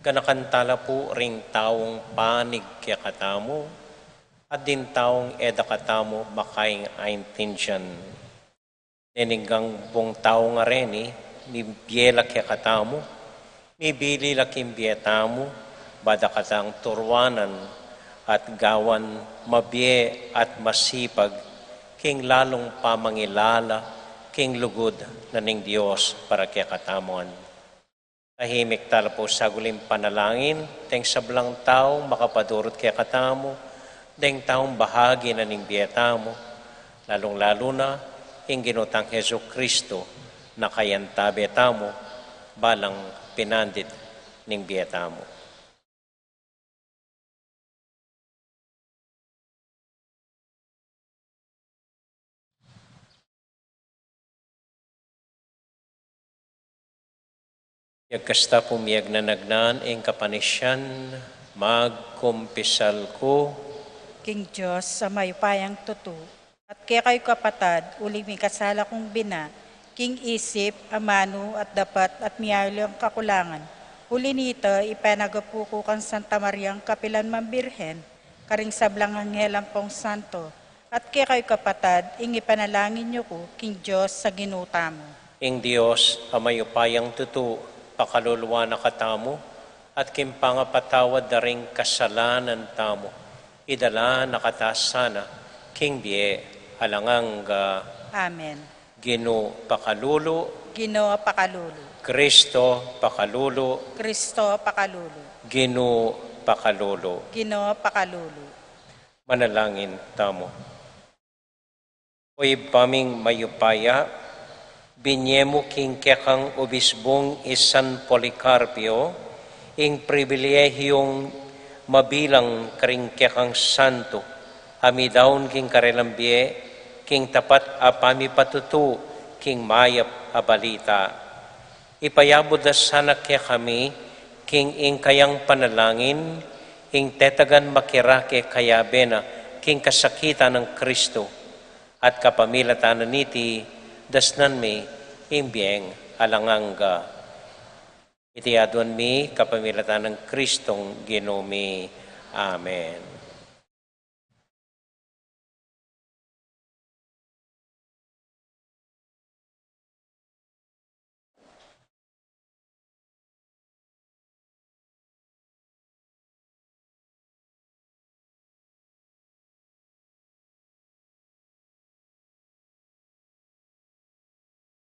ganakan tala pu ring taung panig kekatamu, at ding taung e da katamu makaing aintindian. Neng anggang bung tau ngeni, mibie la kekatamu, Mibili la king bie tamu, ba da katang turuanan at gawan mabie at masipag king lalung pamangilala king lugud na ning Dios para kekatamu ngan. Tahimik tala pu saguling panalangin, deng sablang tau makapadurut kekatamu, deng taung bahagi na ning bie tamu, lalung-lalu na ing Ginu tang Jesucristo, na kayabe tamu, balang pinandit ning bie tamu. Yagkasta pu miyagnanagnan ing kapanisian, magkumpisal ku king Dios a mayupayang tutu, at kekayu kapatad, uling mikasala kung bina, king isip, amanu, at dapat, at miyayuliang kakulangan. Uli nita, ipanagapu ku kang Santa Mariang kapilan man Birhen, karing sablang anghel ampong santo, at kekayu kapatad, ing ipanalangin yu ku king Dios a Ginu tamu. Ing Dios a mayupayang tutu, pakaluluan na katamu, at king pangapatawad da ring kasalanan tamu, idala na kata sana king bie alang angga. Amen. Ginu pakalulu. Ginu pakalulu. Kristo pakalulu. Kristo pakalulu. Ginu pakalulu. Ginu pakalulu. Manalangin tamu. O Ibpa ming mayupaya, binie mu king kekang obispung i San Policarpio ing pribilehiung mabilang karing kekang santo a midaun king karelang bie king tapat a pamipatutu king mayap a balita. Ipayabud da sana kekami king ing kayang panalangin ing tetagan makirake kayabe na king kasakitan nang Kristo, at kapamilatan na niti dasnan mi ing bieng alang angga. Iti aduan mi kapamilatan nang Kristong Ginu mi. Amen.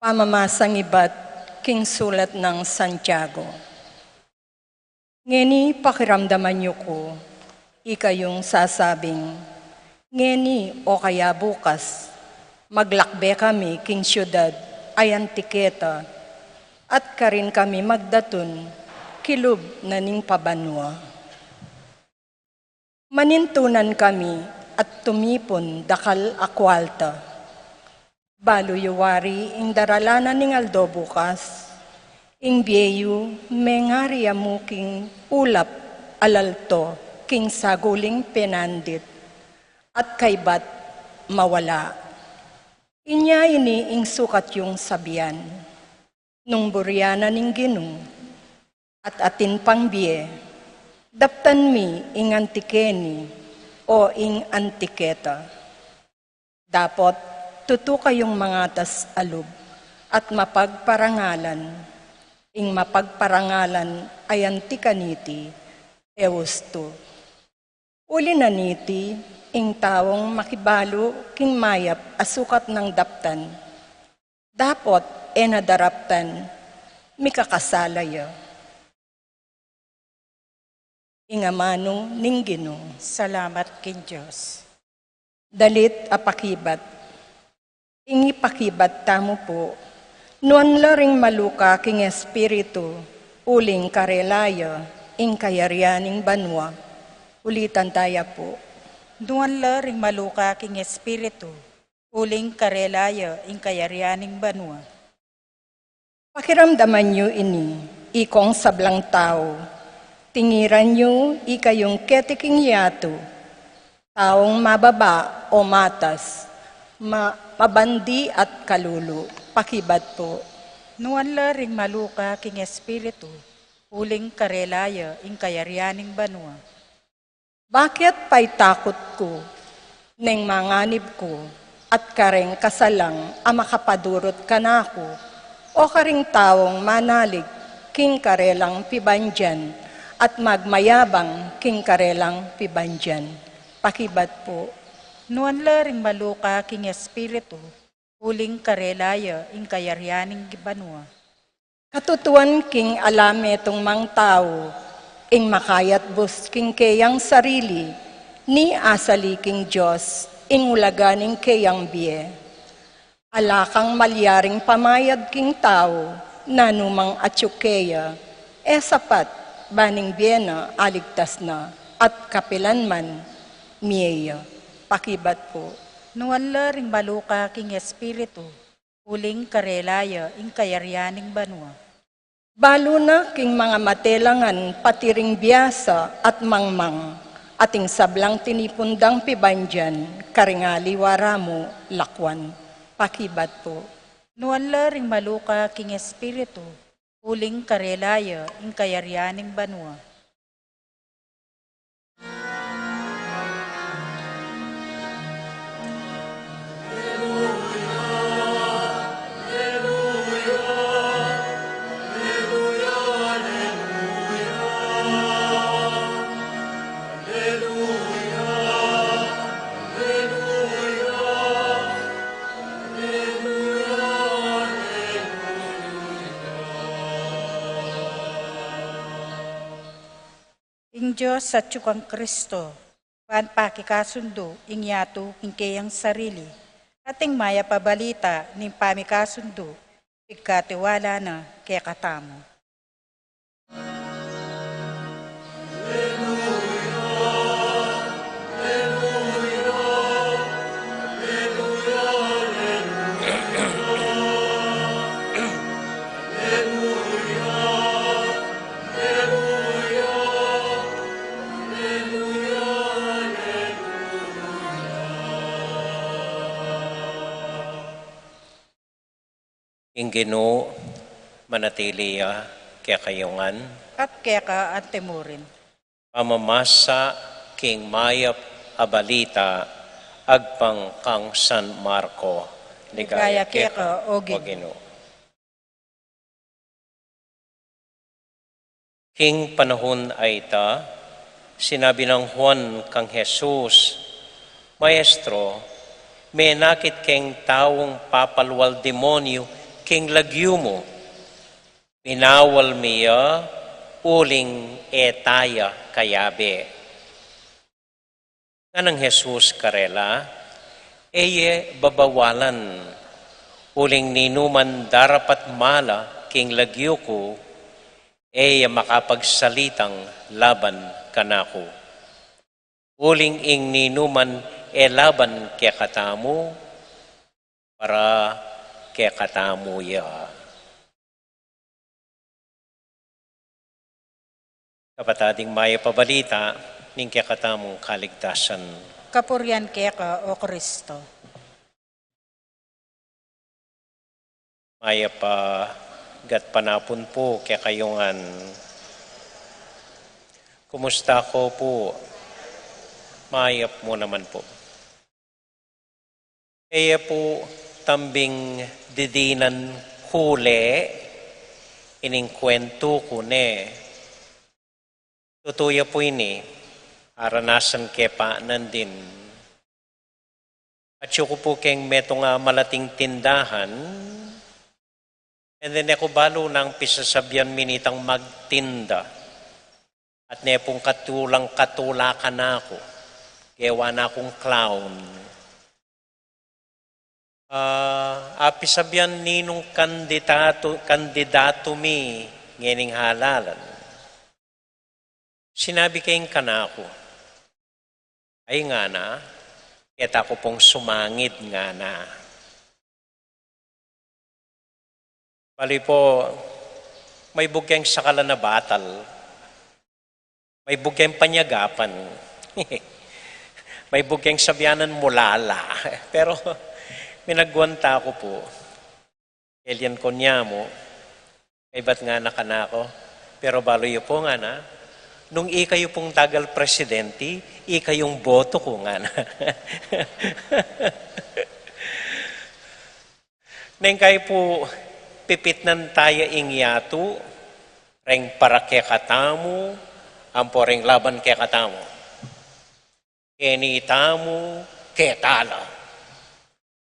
Pamamasang ibat king sulat nang Santiago. Ngeni pakiramdaman yu ku, ikayung sasabing, "Ngeni o kaya bukas, maglakbe kami king siudad a Antioqueta, at karin kami magdatun kilub na ning pabanua." Manintunan kami at tumipun dakal a kualta. Balu yu wari ing daralan na ning aldo bukas, ing bie yu mengari ya mu king ulap a lalto king saguling penandit, at kaybat mawala. Inya ini ing sukat yung sabian. Nung burian na ning Ginu, at atin pang bie, daptan mi ing Antiqueni o ing Antioqueta. Dapot tutu kayung mangatas a lub at mapagparangalan, ing mapagparangalan a anti kaniti, Eusto. Uli na niti, ing taung makibalu king mayap a sukat nang daptan, dapot e na daraptan, mikakasala ya. Ing amanu ning Ginu. Salamat king Dios. Dalit a pakibat. Ing ipakibat tamu pu, nuan la ring maluka king espiritu, uling karela ya ing kayarian ning banua. Ulitan taya pu. Nuan la ring maluka king espiritu, uling karela ya ing kayarian ning banua. Pakiramdaman yu ini, ikong sablang tau, tingiran yu ikayung keti king yatu, taung mababa o matas, ma-, mabandi at kalulu, pakibat pu. Nuan la ring maluka king espiritu, uling karela ya ing kayarian ning banua. Bakit paitakut ku neng manganib ku, at kareng kasalang a makapadurut kanaku, o karing taung manalig, king karelang pibandian, at magmayabang king karelang pibandian. Pakibat pu. Nuan la ring maluka king espiritu, uling karela ya ing kayarian ning banua. Katutuan king ala metung mang tau, ing makayatbus king keyang sarili, ni asali king Dios, ing ulaga ning keyang bie. Ala kang malyaring pamayad king tau, nanu mang atyu keya, e sapat, ban ing bie na aligtas na, at kapilan man, mie ya. Pakibat pu. Nuan la ring maluka king espiritu, uling karela ya ing kayarian ning banua. Balu na king mangamate la ngan pati ring biasa at mangmang, at ing sablang tinipun dang pibandian, karing aliwa ra mu lakwan. Pakibat pu. Nuan la ring maluka king espiritu, uling karela ya ing kayarian ning banua. Ing Dios atyu kang Kristo, ban pakikasundu ing yatu king keyang sarili, at ing mayap a balita ning pamikasundu, pigkatiwala na kekatamu. Ing Ginu manatili ya kekayu ngan. At keka antimurin. Pamamasa king mayap a balita agpang kang San Marco. Ligaya keka, o Ginu. King panahun a ita, sinabi nang Juan kang Jesus, "Maestro, menakit keng taung papalwal demonyu king lagyu mu. Binawal mi ya, uling e ta ya kayabe." Nganang Jesus karela, "E ye babawalan, uling ninuman darapat mala king lagyu ku, e ya makapagsalitang laban kanaku. Uling ing ninuman e laban kekatamu, para kekatamu ya." Kapatad, ing mayap a balita ning kekatamung kaligtasan. Kapurian keka, o Kristo. Mayap a gatpanapun pu kekayu ngan. Kumusta ko pu? Mayap mu naman pu. E ya pu tambing didinan ku le ining kwentu ku ne. Tutu ya pu ini, aranasan ke pa nandin. Atyu ku pu keng metung a malating tindahan, and then e ku balu nang pisasabian mi nitang magtinda. At ne pung katulang-katula kanaku, gewa na kung clown. Ah, apisabian ninung kandidatu, kandidatu mi ngening halalan. Sinabi ke ing kanaku, "Ay," ngana, "keta ku pung sumangid," ngana. Bali pu, maibug keng sakalan a batal. Maibug keng panyagapan. Maibug keng sabianan mulala. Pero, minagwanta ku pu. Elian ku nya mu, kaybat ngana kanaku, "Pero balu yu pu," ngana, "nung ikayu pung dagal presidenti, ikayung boto ku," ngana. Neng kayu pu, pipitnan taya ing yatu, reng para kekatamu, ampo reng laban kekatamu. Keni tamu, keta la.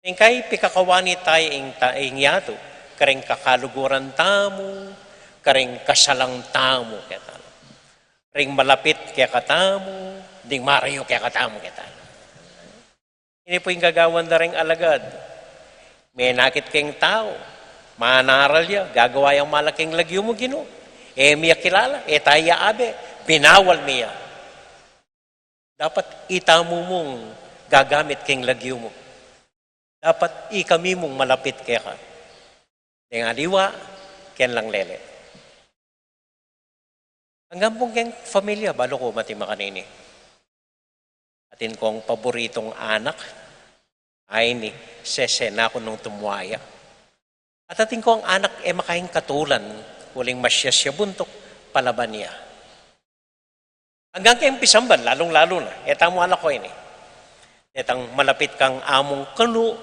Ing kai pikakawani tamu ing ta-, ing yatu, kareng kakaluguran tamu, kareng kasalang tamu, keta la. Ring malapit kekatamu, ding marayu kekatamu, keta la. Ini pu ing gagawan da reng alagad. Menakit keng tau, manaral ya, gagawa yang malaking lagyu mu, Ginu. E mi ya kilala, e taya abe, binawal mi ya. Dapat itamu mung gagamit keng lagyu mu. Dapat ikami mung malapit keka. Deng aliwa, ken lang lele. Anggang pung keng familia, balu ku mati makanini. Atin kong paboritung anak, ay ni, sese na ku nung tumwaya. At atin kong anak e makaing katulan, uling masyas ya buntuk, palaban ya. Anggang keng pisamban, lalung-lalu na, e tamu anak ko ini. Detang malapit kang amung kanu,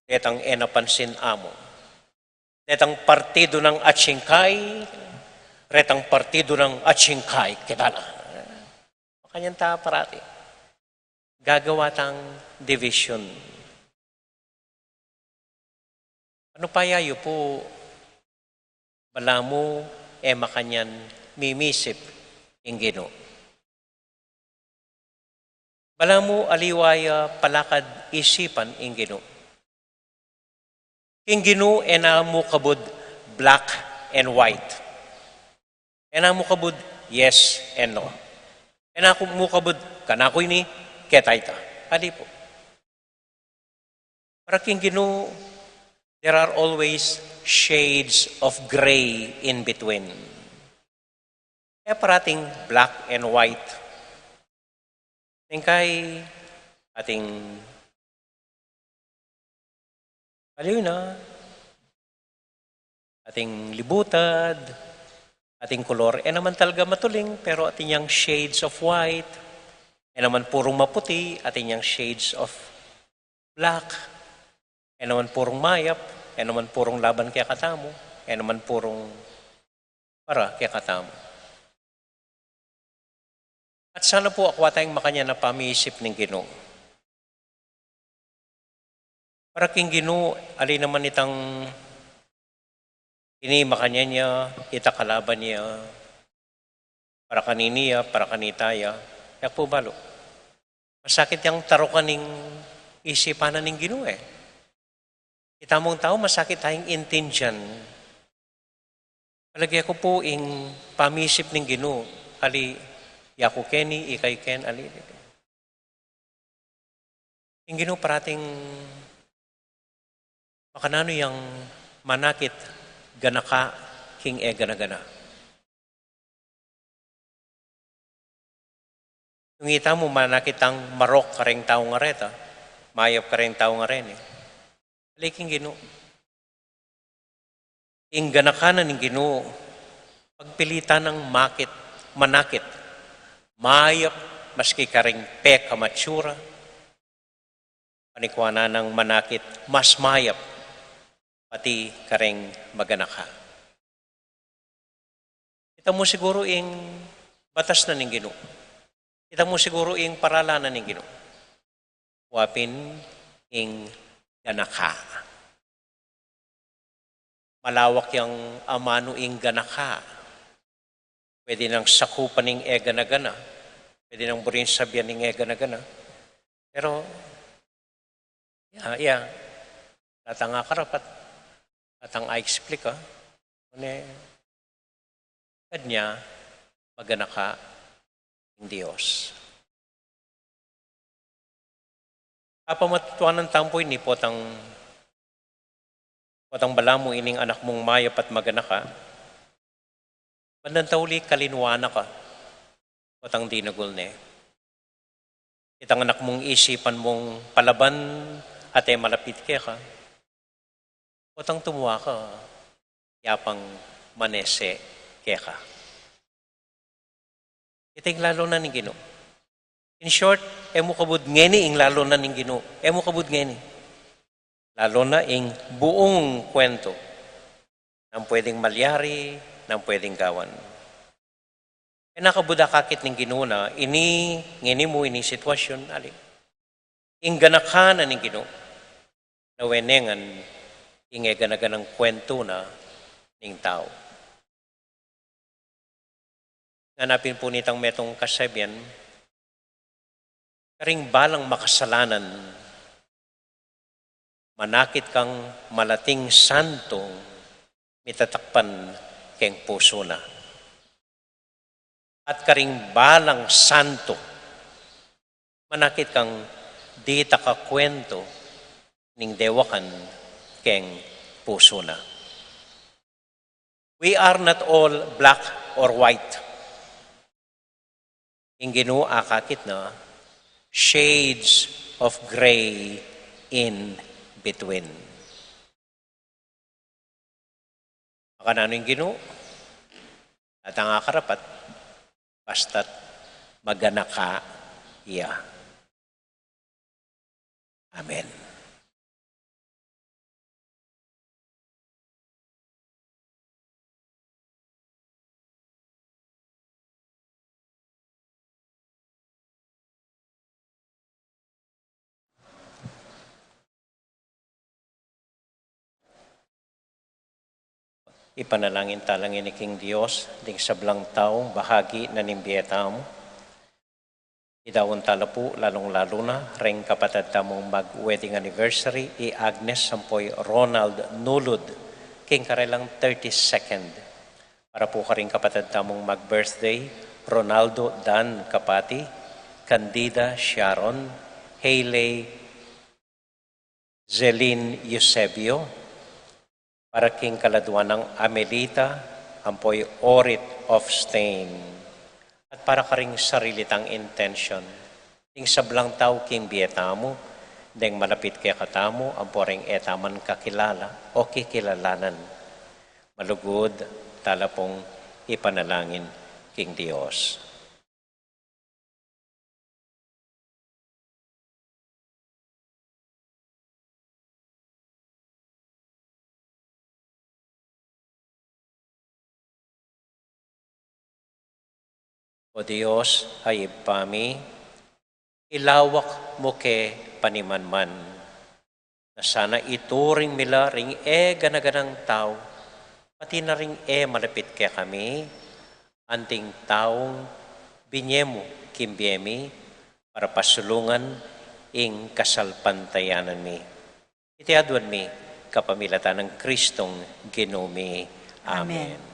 detang e na pansin amu. Detang partidu nang atsingkay, retang partidu nang atsingkay, keta la. Makanyan ta parati. Gagawa tang division. Anu pa ya yu pu, balamu e makanyan mimisip ing Ginu. Balamu aliwa ya palakad isipan ing Ginu. King Ginu e na mu kabud black and white. E na mu kabud yes and no. E na mu kabud kanaku ini, keta ita. Ali pu. Para king Ginu, there are always shades of gray in between. E parating black and white. Ning kai ating aliwa na, ating libutad, ating kolor, e naman talaga matuling, pero atin yang shades of white, e naman purung maputi, atin yang shades of black, e naman purung mayap, e naman purung laban kekatamu, e naman purung para kekatamu. At sana pu akwa tayang makanyan a pamisip ning Ginu. Para king Ginu, ali naman itang ini makanyan ya, ita kalaban ya, para kanini ya, para kanita ya, e ku pu balu. Masakit yang tarukan ning isipan na ning Ginu e. Itamung tau masakit tayang intindian. Palage ku pu ing pamisip ning Ginu, ali, yaku keni, ika yu ken, ali. Ing Ginu parating makananu yang manakit ganaka king e gana-gana. Nung ita mu manakit tang marok kareng tau ngareta, mayap kareng tau ngareni. Ali king Ginu. Ing ganaka na ning Ginu, pagpilitan nang makit, manakit, mayap, maski kareng pekamatsura, panikwanan nang manakit, mas mayap, pati kareng maganaka. Ita mu siguru ing batas na ning Ginu. Ita mu siguru ing paralan na ning Ginu. Wa pin ing ganaka. Malawak yang amanu ing ganaka. Pwede nang sakupan ing e gana-gana. Pwede nang buring sabian ing e gana-gana. Pero, ya, ya. Datang nga karapat. Datang a explica. Une, kanya, maganaka ing Dios. Apamatuanan tampu ini potang, potang balamu ining anak mung mayap at maganaka. Bandang tauli kalinwana ka, potang dinagul ne. Itang anak mung isipan mung palaban at e malapit keka. Potang tumua ka, yapang manese keka. Ita ing lalu na ning Ginu. In short, e mu kabud ngeni ing lalu na ning Ginu. E mu kabud ngeni. Lalu na ing buung kwento. Nang pwedeng malyari, nang pwedeng gawan. E na kabud akakit ning Ginu na ini, ngeni mu ini sitwasyun, ali. Ing ganaka na ning Ginu, na wenengan ing e gana-ganang kwentu na ning tau. Nganapin pu nitang metung kasabian, karing balang makasalanan, manakit kang malating santung mitatakpan keng pusu na. At karing balang santu, manakit kang ditak a kwentu ning dewakan keng pusu na. We are not all black or white. Ing Ginu akakit na, shades of gray in between. Makananu ing Ginu, datang a karapat, basta't maganaka iya. Amen. Ipanalangin tala ngeni king Dios ding sablang taung bahagi na ning bie tamu. Idaun tala pu, lalung-lalu na ring kapatad tamung mag-wedding anniversary, i Agnes ampo i Ronald Nulud, king karelang thirty-second. Para pu karing kapatad tamung mag-birthday, Ronaldo Dan Kapati, Candida Sharon, Haley Zelin Eusebio, para king kaladua nang Amelita ampo i Orit of Stain, at para karing sarili tang intention, ing sablang tau king bie tamu, deng malapit kekatamu ampo ring e ta man kakilala o kikilalanan, malugud tala pung ipanalangin king Dios. O Dios a Ibpa mi, ilawak mu ke panimanman na sana ituring mi la ring e gana-ganang tau, pati na ring e malapit kekami, anting taung binie mu king bie mi, para pasulungan ing kasalpantayanan mi. Iti aduan mi kapamilatan nang Kristong Ginu mi. Amen. Amen.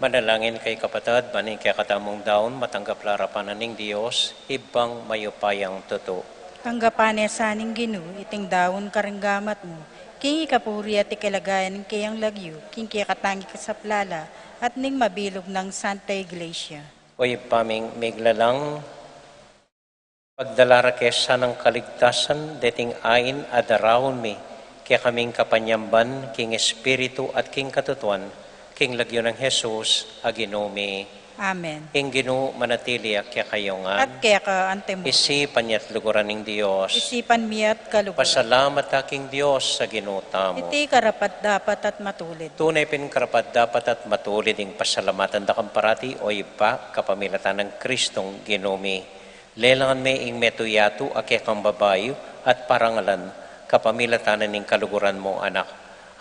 Manalangin kayu kapatad, ban ing kekatamung daun matanggap la arapan na ning Dios, Ibpang mayupayang tutu. Tanggapan ne sa ning Ginu iting daun karing gamat mu, King ikapuri at ikalaga ning kayang lagyu, king kekatamung kasaplalan, at ning mabilug nang Santa Iglesia. O Ibpa ming miglalang, pagdala ra ke sanang kaligtasan deting ain a daraun mi kekaming kapanyamban king espiritu at king katutuan, king lagyu nang Jesus a Ginu mi. Amen. Ing Ginu manatili ya kekayu ngan. At keka antimu. Isipan ya at luguran ning Dios. Isipan mi at kaluguran. Pasalamat ta king Dios a Ginu tamu. Iti karapat-dapat at matulid. Tune pin karapat-dapat at matulid ing pasalamatan da kang parati, o Ibpa, kapamilatan nang Kristong Ginu mi. Lelangan me ing metung a yatu a kekang babayu at parangalan kapamilatan ning kaluguran mung Anak.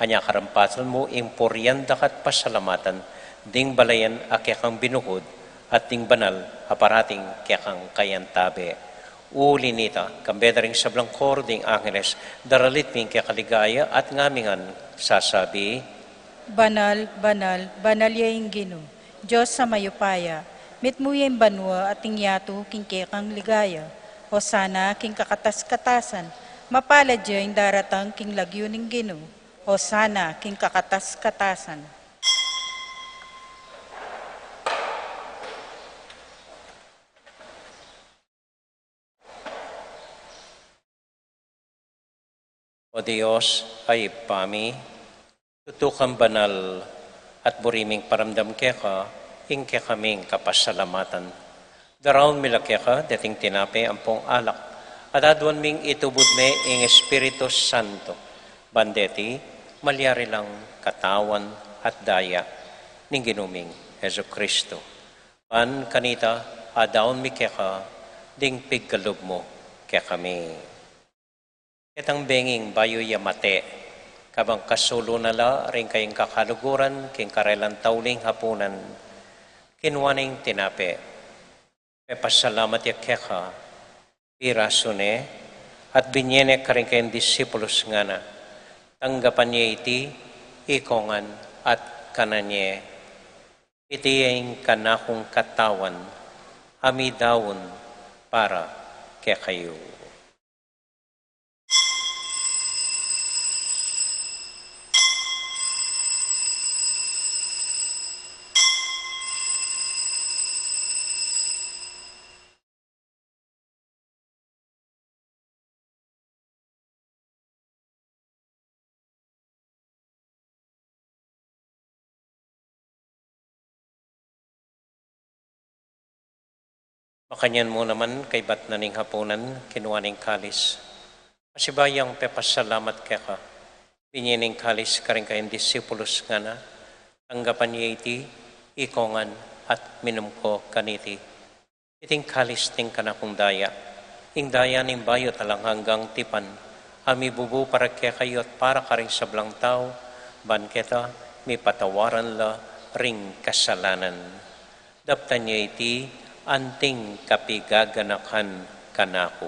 Anya karampatan mu ing purian da ka at pasalamatan ding balayan a kekang binukud at ding banal a parating kekang kayantabe. Uli nita, kambe da ring sablang koro ding angeles, daralit mi ing keka ligaya at ngamingan sasabi, Banal, banal, banal ya ing Ginu, Dios a mayupaya, mitmu ya ing banua at ing yatu king kekang ligaya. Hosana king kakatas-katasan, mapalad ya ing daratang king lagyu ning Ginu. Hosana king kakatas-katasan. O Dios a Ibpa mi, tutu kang banal at buri ming paramdam keka ing kekaming kapasalamatan. Daraun mi la keka deting tinape ampong alak, at aduan ming itubud me ing Espiritu Santo, ban deti malyari lang katawan at daya ning Ginu ming Jesucristo. Ban kanita, adaun mi keka ding pigkalub mu kekami. Ketang benging bayu ya mate, kabang kasulu na la ring kayang kakaluguran king karelang tauling hapunan, kinua ne ing tinape, pepasalamat ya keka, pirasu ne, at binye ne karing kayang disipulus, ngana, tanggapan ye iti ikongan at kanan ye. Iti ing kanakung katawan a midaun para kekayu. Makanyan mu naman kaybat na ning hapunan, kinua ne ing kalis. Pasibayu yang pepasalamat keka, binye ne ing kalis karing kayang disipulus, ngana, tanggapan ye iti ikongan at minum ko kaniti. Iti ing kalis ning kanakung daya, ing daya ning bayu at alang anggang tipan, a mibubu para kekayu at para karing sablang tau, ban keta mipatawaran la ring kasalanan. Daptan ye iti anting kapigaganakan kanaku.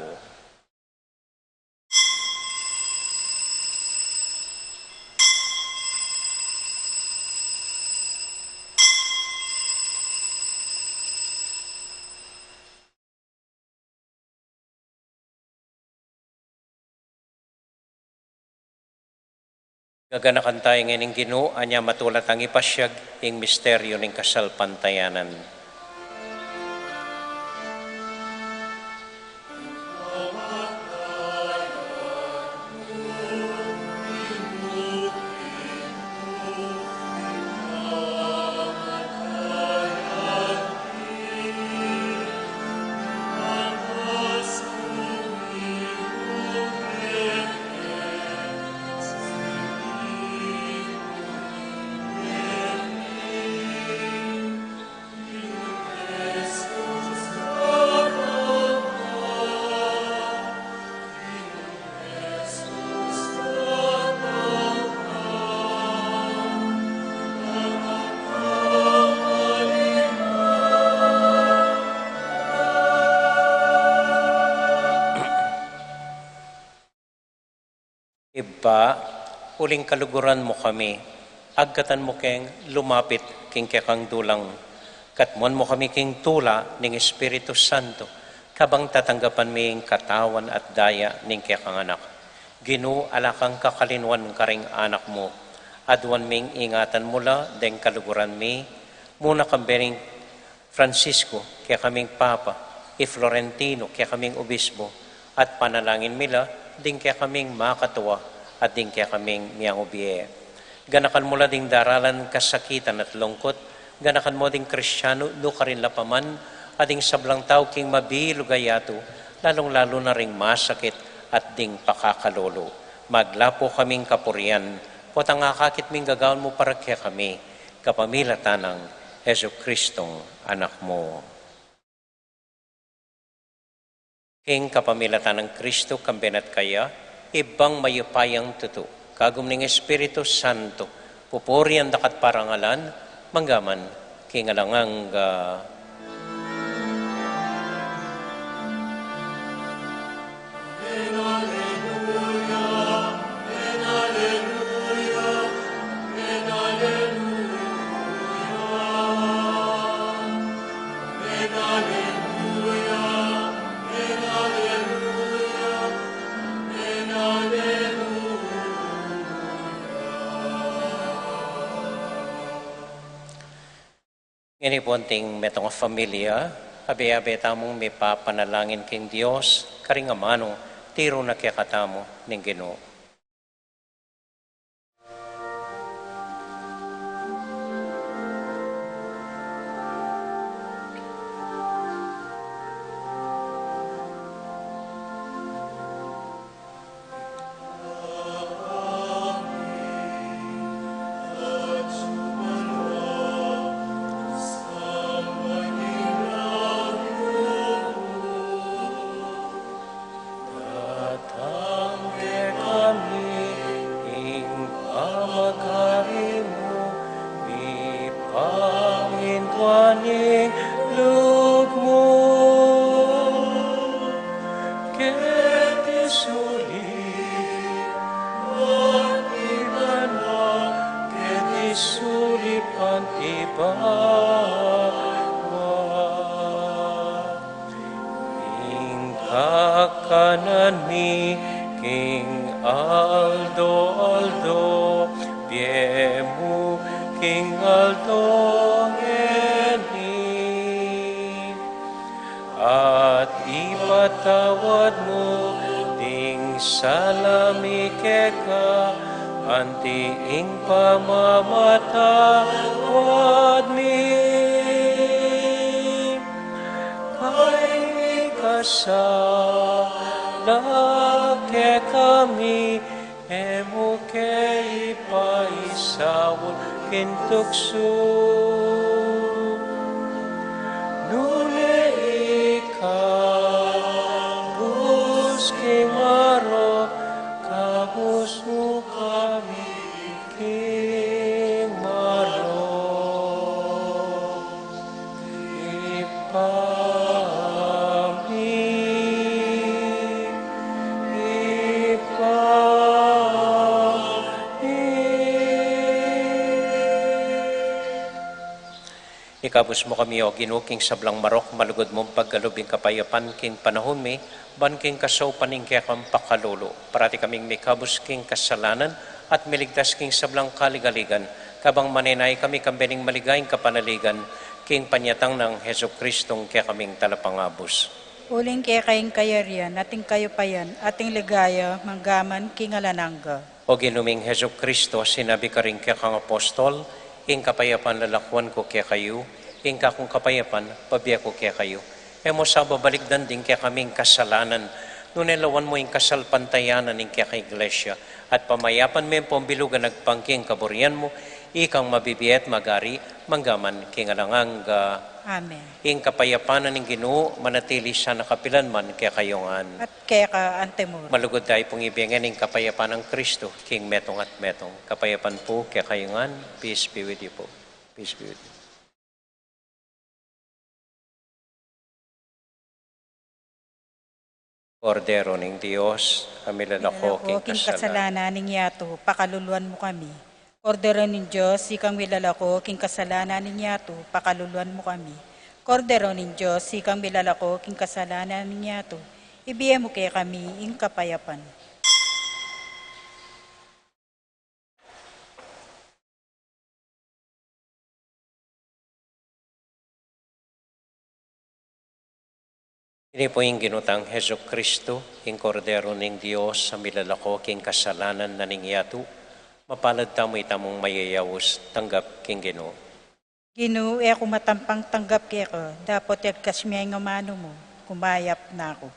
Gaganakan taya ngeni ing Ginu, anya matula tang ipasyag ing misteryu ning kasalpantayanan. Ibpa, uling kaluguran mu kami, agkatan mu keng lumapit king kekang dulang, katmuan mu kami king tula ning Espiritu Santo, kabang tatanggapan mi ing katawan at daya ning kekang Anak. Ginu, ala kang kakalinuan karing anak mu. Aduan ming ingatan mu la deng kaluguran mi, muna kambe ning Francisco, kekaming Papa, i Florentino, kekaming Obispo, at panalangin mi la ding kekaming makatua, at ding kekaming miyang ubie. Ganakan mu la ding daralan kasakitan at lungkut, ganakan mu ding Kristiano, nukarin la pa man, at ding sablang tau king mabilug a yatu, lalung-lalu na ring masakit at ding pakakalulu. Maglapu kaming kapurian, potang akakit ming gagawan mu para kekami, kapamilatan nang Jesucristong Anak mu. King kapamilatan nang Kristo, kambe na at kaya, Ibpang mayupayang tutu, kagum ning Espiritu Santo, pupurian daka at parangalan, manggaman king alang angga. Ngeni pu, anting metung a familia, abe-abe tamung mipapanalangin king Dios, karing amanung tiru na kekatamu ning Ginu. Datang kekami ing pamagari mu, mipamintuan ing lub mu. Keti sulip anti banua, keti sulip anti banua. Ing kakanan mi king aldo-aldo, ibie mu king aldo ngeni. At ipatawad mu ding sala mi keka, anti ing pamamatawad mi keng mikasala kekami, e mu ke ipaisaul king tuksu, nune ikabus king marok, kabus mu kami king marok. Ibpa mi, Ibpa mi. Ikabus mu kami, O Ginu, king sablang marok, malugud mung pagkalub ing kapayapan king panahun mi, ban king kasaupan ning kekang pakalulu, parati kaming mikabus king kasalanan at miligtas king sablang kaligaligan, kabang manenaya kami kambe ning maligayang kapanaligan, king panyatang nang Jesucristong kekaming Talapangabus. Uling keka ing kayarian, at ing kayupayan, at ing ligaya, manggaman king alang angga. O Ginu ming Jesucristo, sinabi karing kekang apostol, ing kapayapan lalakuan ku kekayu, ing kakung kapayapan, bibie ku kekayu. E mu sa babalikdan ding kekaming kasalanan, nune lawan mu ing kasalpantayanan ning kekang Iglesia, at pamayapan me ampong bilug a agpang king kaburian mu, ikang mabibie at magari, manggaman king alang angga. Amen. Ing kapayapan na ning Ginu, manatili sana kapilan man kekayu ngan. At keka antimurin. Malugud tamu pung ibie ngan ing kapayapan nang Kristo, king metung at metung. Kapayapan pu kekayu ngan, peace be with you po. Peace be with you. Kordero ning Dios, a milalako king kasalanan ning yatu, pakaluluan mu kami. Kordero ning Dios, ikang milalako king kasalanan ning yatu, pakaluluan mu kami. Kordero ning Dios, ikang milalako king kasalanan ning yatu, ibie mu kekami ing kapayapan. Ini pu ing Ginu tang Jesucristo, ing Kordero ning Dios, a milalako king kasalanan na ning yatu. Mapalad tamu itamung mayayaus tanggap king Ginu. Ginu, e ku matampang tanggap keka, dapot yagkas me ing amanu mu, kumayap na ku.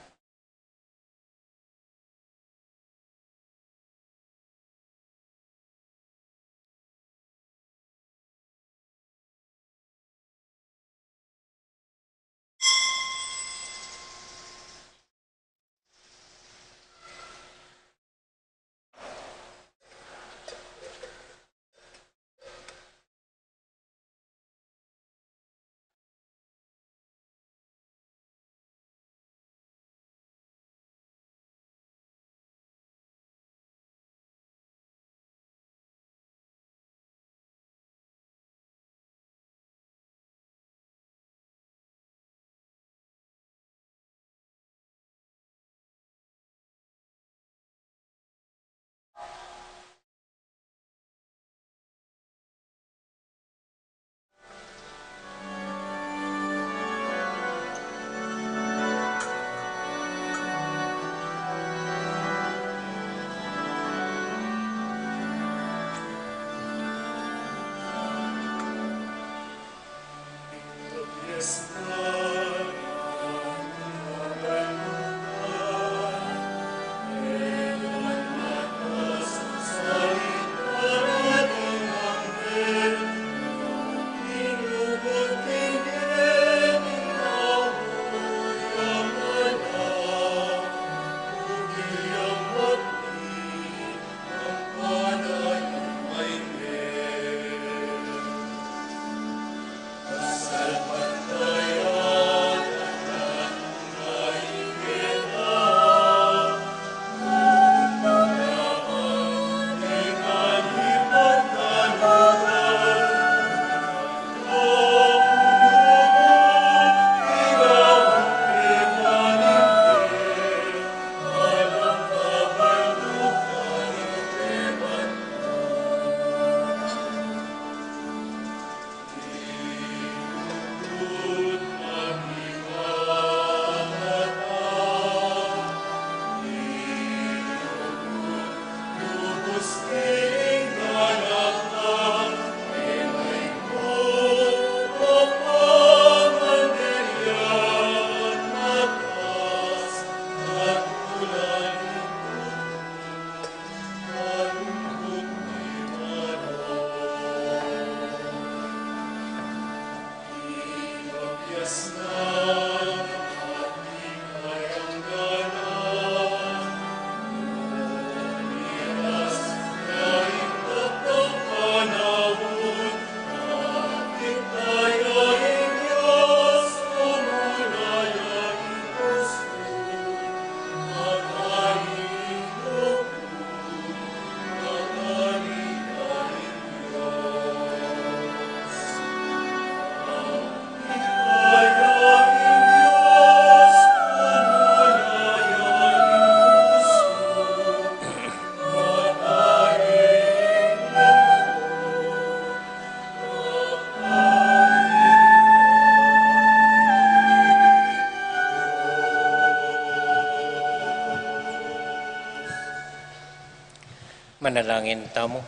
Manalangin tamu.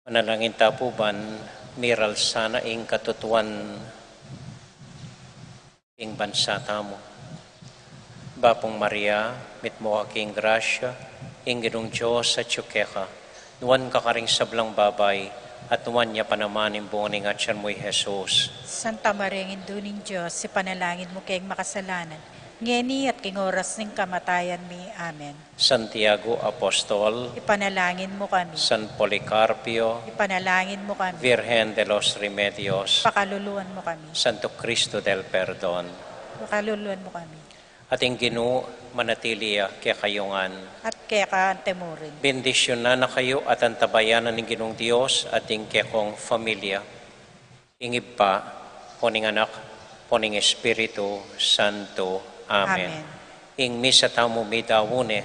Manalangin ta pu ban miral sana ing katutuan ing bansa tamu. Bapung Maria, mitmu ka king grasya, ing Ginung Dios atyu keka, nuan ka karing sablang babai, at nuan ya pa naman ing bunga ning atyan mu, i Jesus. Santa Maria, Indu ning Dios, ipanalangin mu keng makasalanan, ngeni at king oras ning kamatayan mi. Amen. Santiago Apostol, ipanalangin mu kami. San Policarpio, ipanalangin mu kami. Virgen de los Remedios, pakaluluan mu kami. Santo Cristo del Perdon, pakaluluan mu kami. At ing Ginu manatili ya kekayu ngan. At keka antimurin. Bendisyunan na kayu at antabayanan ning Ginung Dios at ing kekong familia. Ing Ibpa, o ning Anak, o ning Espiritu Santo. Amen. Amen. Ing misa tamu midaun ne,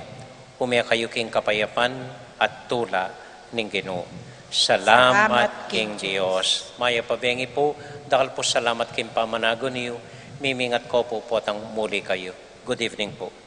ume kayu king kapayapan at tula ning Ginu. Salamat king Dios. Mayap a bengi pu, dakal pu salamat king pamanagun yu, mimingat ku pu potang muli kayu. Good evening pu.